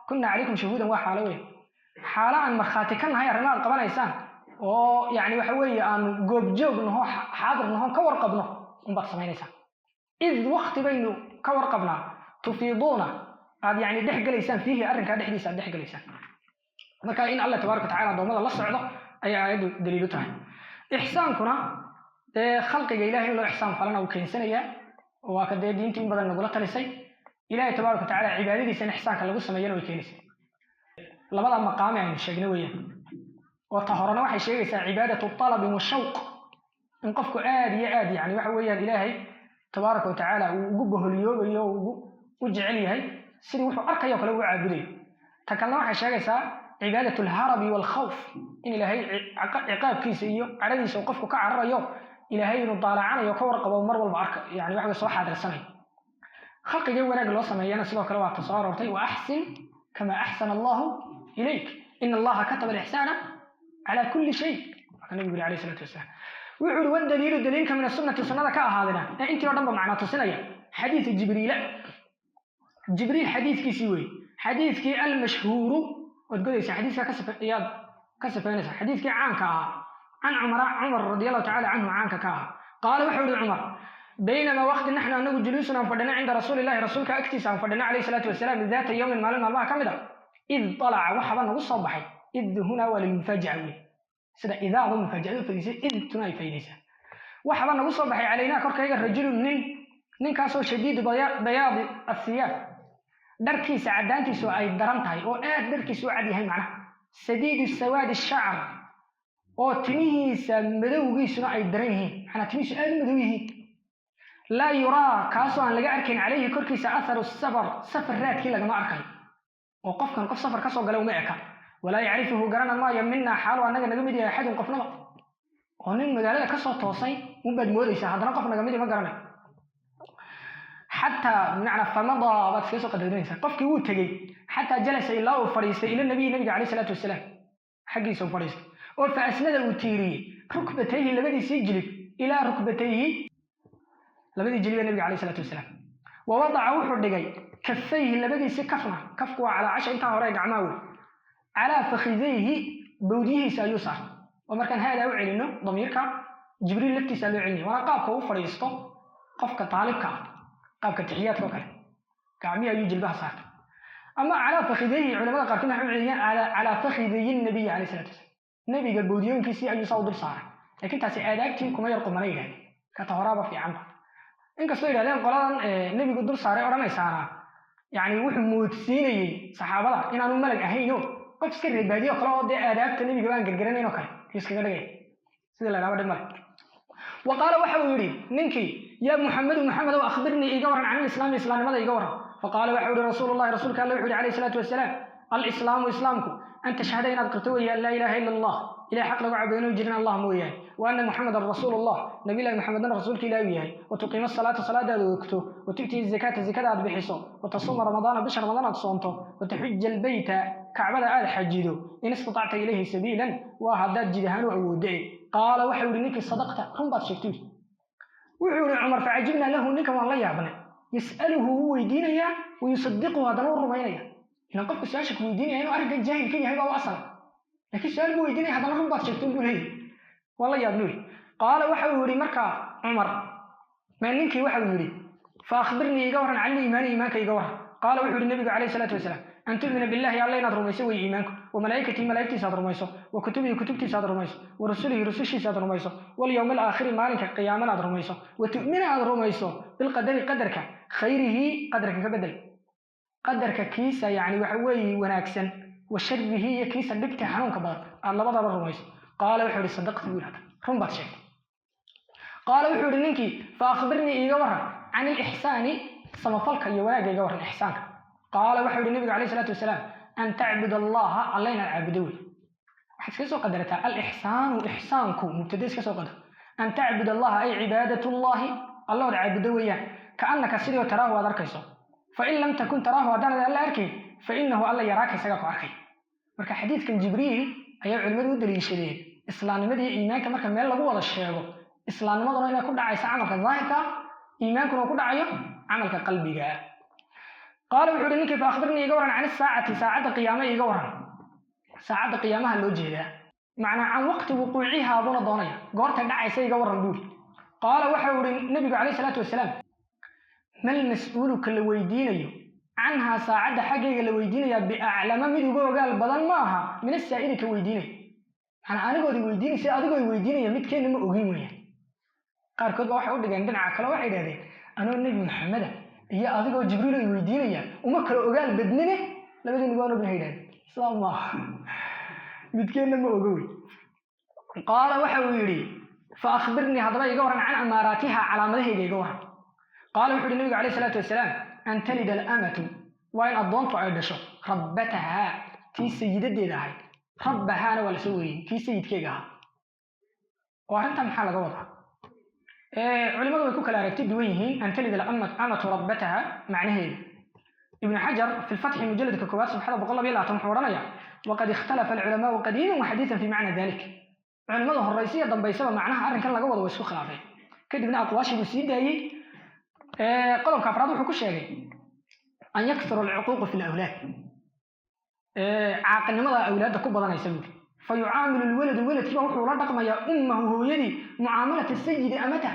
kunna calaykum shuhuudan waa xaalo weyn, xaalo aan markhaati ka nahay arrimaad qabanaysaan, oo yani waxa weeye aanu goobjoog naho, xaadir naho, ka warqabno unbaad samaynaysaa. Id wakti baynu ka warqabnaa, tufiiduuna, aad yani dhex gelaysaan, fiihi, arrinkaa dhexdiisa aad dhex gelaysaan. Marka in Alla tabaaraka watacala addoommada la socdo ayay aayaddu daliilu tahay. Ixsaankuna dee khalqiga Ilahay in loo ixsaan falana uu keensanayaa, oo waa ka dee diintu in badan nagula talisay. Ilahay tabaaraka watacala cibaadadiisa in ixsaanka lagu sameeyana way keenaysaa. Labada maqaame aynu sheegnay weeyaan, oo ta horena waxay sheegaysaa cibaadatu talabi wa shawq, in qofku aad iyo aad yani waxa weeyaan Ilaahay tabaaraka watacaala uu ugu boholiyoobayo oo ugu u jecel yahay, sidii wuxuu arkayo kale ugu caabudayo. Ta kalena waxay sheegaysaa cibaadat alharabi waalkhawf, in Ilaahay ciqaabkiisa iyo cadhadiisa uu qofku ka cararayo, Ilaahay inuu daalacanayo, ka warqabo, mar walba arka, yani waxa soo xaadirsanayo. Khalqigii wanaag loo sameeyana sidoo kale waa ta soo aroortay: wa axsin kama axsana Allahu ilayk, ina Allaha kataba alixsaana cala kulli shay, waa ka nabigu yiri alayhi salaatu wasalaam. Wuxuu yidhi: wadaliilu, daliilka, min asunnati, sunnada ka ahaadina, ee intii o dhan ba macnaa tusinaya, xadiidu Jibriila, Jibriil xadiiskiisii weeye, xadiiskii almashhuuru. Waad godaysaa xadiiska ka sife, ayaad ka sifaynaysaa xadiiskii caanka ahaa, can Cumara, Cumar radi Allahu tacala canhu caanka ka ahaa. Qaala, wuxuu yihi Cumar: baynamaa waqti naxnu, anagu, juluusun, aan fadhina, cinda rasuuli llahi, rasuulka agtiisa aan fadhina, calayhi salaatu wasalaam, daata yowmin, maalin maalmaha ka mid a, id talaca, waxaba nagu soo baxay. Id huna waa lilmufaajaca wey, sida idaaba mufaajacadu fadhiisay, idtuna ay faydaysaa. Waxaba nagu soo baxay, calaynaa, korkayga, rajulun, nin, ninkaasoo shadiidu bayaadi athiyaab, dharkiisa caddaantiisu ay daran tahay, oo aad dharkiisu u cad yahay, macnaha sadiidu sawaadi shacar, oo timihiisa madowgiisuna ay daran yihiin, macnaa timihiisu aad u madow yihiin, laa yuraa, kaasoo aan laga arkayn, calayhi, korkiisa, atharu safar, safar raadkii lagama arkayo, oo qofkan qof safar ka soo galay uma eka. Walaa yacrifuhu, garana maayo, minaa, xaalu annaga naga mid yahay, axadun, qofnaba. Oo nin magaalada kasoo toosay unbaad moodaysaa, haddana qof naga midi ma garanayo. Xataa bimacnaa famadaa baad iskaga soo qadarinaysaa. Qofkii wuu tegey, xataa jalasa, ilaa uu fadhiistay, ila nabiyi, nabiga calayhi salaatu wasalaam xaggiisa uu fadhiistay, oo fa asnada, uu tiiriyey, rukbatayhi, labadiisii jilib, ilaa rukbatayhi, labadii jilib ee nabiga calayhi salaatu wasalaam. Wa wadaca, wuxuu dhigay, kafayhi, labadiisii kafna, kafku waa calaa casha intaa hore ee gacmaha wey, calaa fakhidayhi, bawdyihiisa ayuu saaray. Oo markaan haadaa u celino damiirka, Jibriil laftiisa loo celinaya, waana qaabka uu fadhiisto qofka taalibka ah, qaabka taxiyaadka oo kale, gacmihii ayuu jilbaha saartay. Ama calaa fakhidayhi, culamada qaarkood waxay u celiyaan calaa fakhidayi nabiyi calayhi salaatu wasalaam, nabiga bawdiyooyinkiisii ayuu saa u dul saaray. Laakiin taasi aadaabtii kuma yar qumana yidhahdeen, kata horaaba fiicanba. Inkastoo yidhahdeen qoladan nebigu dul saaray odhanaysaana, yani wuxuu moodsiinayey saxaabada inaanu malag ahayno, qof iska reebaadiyo kale oo dee aadaabta nebiga baan gargaranayn oo kale ayuu iskaga dhigaya. Sida la idhahdo dhib male. Wa qaala, waxa uu yidhi ninkii: yaa Muxamedu, Muxamedow, akhbirnii, iiga waran, can ilislaami, islaamnimada iiga waran. Faqaala, waxa yihi rasuulu llahi, rasuulka alle wuxu yihi calayhi salaatu wasalaam: alislaamu, islaamku, an tashhada, inaad qirto weeye, an laa ilaaha ila Allah, ilahay xaq lagu caabudo inuu jirin Allah mooyaane, wa anna Muxamedan rasuulu llah, nabiyullahi Muxamedna rasuulka ilahi uu yahay, wa tuqiima asalaata, salaadaada ogto, wa tu'tiya azakaata, zakada aad bixiso, wa tasuuma ramadaana, bisha Ramadaan aad soonto, wa taxuja albeyta, Kacbada aad xajido, in istatacta ilayhi sabiilan, waa haddaad jid ahaan u awoodde. Qaala, waxau yihi ninkii: sadaqta, run baad sheegtay. Wuxuu yihi Cumar: facajibnaa lahu, ninkan waan la yaabnay, yas'aluhu, wuu weydiinayaa, wayusadiquhu, haddana u rumaynaya. Ilan qofku su-aasha ku weydiinaya inuu arrinkan jaahil ka yahay baa u asala, laakiin su-aal buu weydiinaya, haddana run baad sheegtay buu leeyahy. Waan la yaabnay. Qaala, waxa uu yihi markaa Cumar, ma ninkii waxa uu yidhi: fa akhbirnii, iga warran, can liimaani, iimaanka iga warran. Qaala, wuxuu yihi nabigu calayhi salaatu wasalaam: an tu'mina billahi, Alla inaad rumayso wey iimaanku, wa malaa'ikatihi, malaa'igtiisa aad rumayso, wa kutubihi, kutubtiisa aad rumayso, wa rusulihi, rusushiisa aad rumayso, walyowmi alaakhiri, maalinka qiyaamana aad rumayso, wa tu'mina, aad rumayso, bilqadari, qadarka, khayrihi, qadarka ka bedel, qadarka kiisa yani waxa weeye wanaagsan, wa sharihi, iyo kiisa dhibta xanuunka badan, aad labadaba rumayso. Qaala, wuxuu yihi: sadaqta, buu yidhahda, run baad sheegtay. Qaala, wuxuu yihi ninkii: fa akhbirnii, iiga warran, can ilixsaani, samafalka iyo wanaagga iga warran, ixsaanka. Qaala, wuxuu yihi nabigu calayhi salaatu wasalaam: an tacbud allaha, Alla inaad caabudo wey. Waxaad iska soo qadarataa alixsaanu, ixsaanku mubtada iska soo qadar. An tacbud allaha ay cibaadat llahi, Alla ood caabudo weeyaan, kaannaka, sidoo, taraahu, aad arkayso. Fain lam takun taraahu, haddaanad Alla arkayn, fainahu, Alla, yaraaka, isagaa ku arkay. Marka xadiidkan Jibriil ayaa culimmadu u daliishadeen islaamnimadii iimaanka marka meel lagu wada sheego, islaamnimaduna inay ku dhacayso camalka daahirka, iimaankuna uu ku dhacayo camalka qalbiga. Qaala, wuxuu uhi ninkii: fa akhbirnii, iga warran, can isaacati, saacadda qiyaame iga warran. Saacadda qiyaamaha loo jeedaa, macnaa can waqti wuquucihaa buuna doonaya, goortay dhacaysa iga warran buuri. Qaala, waxa uu ihi nabigu calayhi salaatu wasalaam: mal mas'uulu, ka la weydiinayo, canhaa, saacadda xaggayga la weydiinayaa, biaclama, mid uga ogaal badan ma aha, min asaa'ili, ka weydiinaya. Macnaa anigoodi weydiinaysa, adigoo weydiinaya, midkeenna ma ogin weeyaan. Qaarkood ba waxay u dhigeen dhinaca kale, waxay idhahdeen: anoo Nebi Maxameda iyo adigoo Jibriil ay weydiinaya uma kala ogaal badnine, labadeenu waan ognahay idhahdeen. Sidaa maaha, midkeenna ma oga wey. Qaala, waxa uu yidhi: fa akhbirnii, haddaba iga warran, can amaaraatiha, calaamadahayga iga warran. Qaala, wuxu uhi nabigu calayhi salaatu wasalaam: an talida alamatu, waa in addoontu ay dhasho, rabbatahaa, tii sayidadeeda ahayd, rabbahaana waa lasoo wariyey, tii sayidkeega ahaa. Oo arrintan maxaa laga wadaa? Culimadu way ku kala aragti duwan yihiin an talida alamatu rabbataha macnaheedu. Ibnu Xajar fi lfatxi, mujaladka koowaad, safxada 122, wuxuu odhanaya: waqad ikhtalafa alculamaau qadiiman wa xadiidan fi macna dalik. Culimada horaysiya dambaysaba macnaha arrinkan laga wado way isku khilaafeen. Kadibna aqwaashii buu sii daayey. Qodobka afraad wuxuu ku sheegay an yakthura alcuquuqu fi lawlaad, caaqinimada awlaadda ku badanaysa buuri. Fa yucaamilu lwaladu, weladkiiba wuxuu la dhaqmayaa, ummahu, hooyadii, mucaamalata sayidi amatah,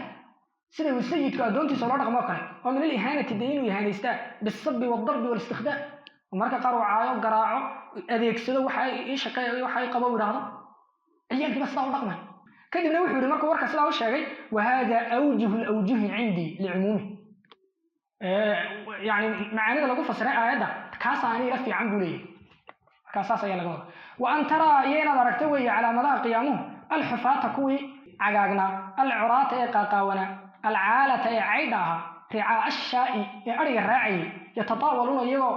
sida uu sayidku addoontiisa ula dhaqmo kale, oo min alihaanati, dee inuu ihaanaystaa, bisabi waldarbi walistikhdaam, marka qaar uu caayo, garaaco, adeegsado, waxa ii shaqeeya, waxa ii qabo idhaahdo. Ciyaalkiiba sidaa u dhaqmay. Kadibna wuxuu yihi, markuu warka sidaa u sheegay: wahada awjuhu lawjuhi cindii licumuumi. Yani macaanida lagu fasiray aayadda kaasaa ani ila fiican buu leeyahay. Markaa saas ayaa laga wada. Wa an taraa, iyo inaad aragto weeye calaamadaha qiyaamuhu, alxufaata, kuwii cagaagnaa, alcuraata, ee qaaqaawanaa, alcaalata, ee caydha ahaa, ricaa ashaa'i, ee adhiga raacayay, yatataawaluuna, iyagoo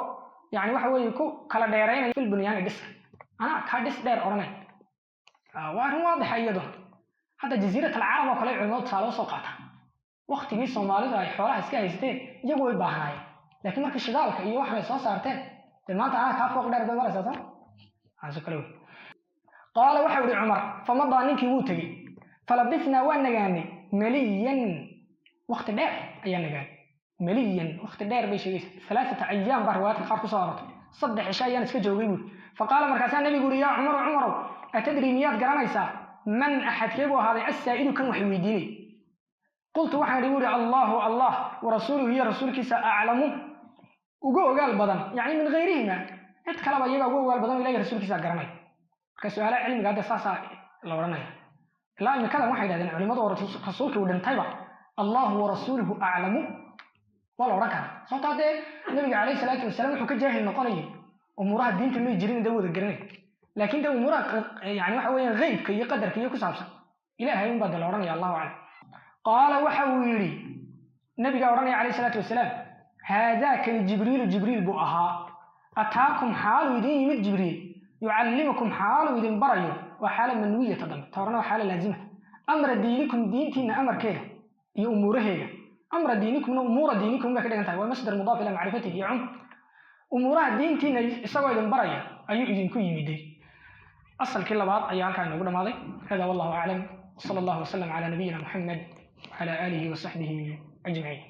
yani waxa weeye ku kala dheeraynaya, fil bunyaani, dhiska. Anaa kaa dhis dheer odhanay. Waa arrin waadixa iyaduna. Hadda Jasiirat Alcarab oo kale culimadu tusaale usoo qaata. Waktigii Soomaalidu ay xoolaha iska haysteen, iyagu way baahnaayeen, laakiin markii shidaalka iyo waxan ay soo saarteen, dee maanta anaa kaa fooq dheer bay maraysaa, soo aaso kale wey. Qaala, waxau ihi Cumar, famadaa, ninkii wuu tegey. Falabisnaa, waan nagaanay, maliyan, wakti dheer ayaa nagaanay. Maliyan, wakti dheer bay sheegaysa. 3 ayaam baa riwaayaadka qaar kusoo arortay. 3 cisho ayaan iska joogay buuri. Faqaala, markaasaa nabigu uri, yaa Cumaru, Cumarow, atadrii, miyaad garanaysaa, man, axadkee buu ahaaday, assaa'ilu, kan wax weydiinay? Qultu, waxaan idhi buuri, Allahu, Allah, warasuuluhu, iyo rasuulkiisa, aclamu, uga ogaal badan, yacni min ghayrihima, cid kaleba iyagaa uga ogaal badan oo Ilahi rasuulkiisa garanay. Marka su-aalaha cilmiga hadda saasaa la odhanaya. Ilaa imikadan waxay yidhahdeen culimadu oo rasuulkii uu dhintayba, Allahu warasuuluhu aclamu waa la odhan karaa, sababtaa dee nabiga calayhi salaatu wasalaam wuxuu ka jaahil noqonayay umuuraha diinta may jirin, dee wada garanay. Laakiin dee umuuraha yani waxa weeyaan ghaybka iyo qadarka iyo ku saabsan, Ilaahay unbaa de la odhanaya, Allahu aclam. Qaala, waxa uu yidhi nabigaa odhanaya calayhi salaatu wasalaam, haadaakani Jibriilu, Jibriil buu ahaa. Ataakum, xaaluu idin yimid Jibriil, yucallimukum, xaaluu idin barayo. Waa xaala manwiyata dambe, ta horena waa xaala laazima. Amra diinikum, diintiina amarkeeda iyo umuuraheega. Amra diinikumna umuura diinikum bay ka dhigan tahay, waa masdar mudaaf ilaa macrifatihi iyo cum. Umuuraha diintiina isagoo idin baraya ayuu idinku yimiday. Asalkii labaad ayaa halkaa inoogu dhamaaday. Hada wallahu aclam, wsala allahu wasalam cala nabiyina Muxamed wcala aalihi wasaxbihi ajmaciin.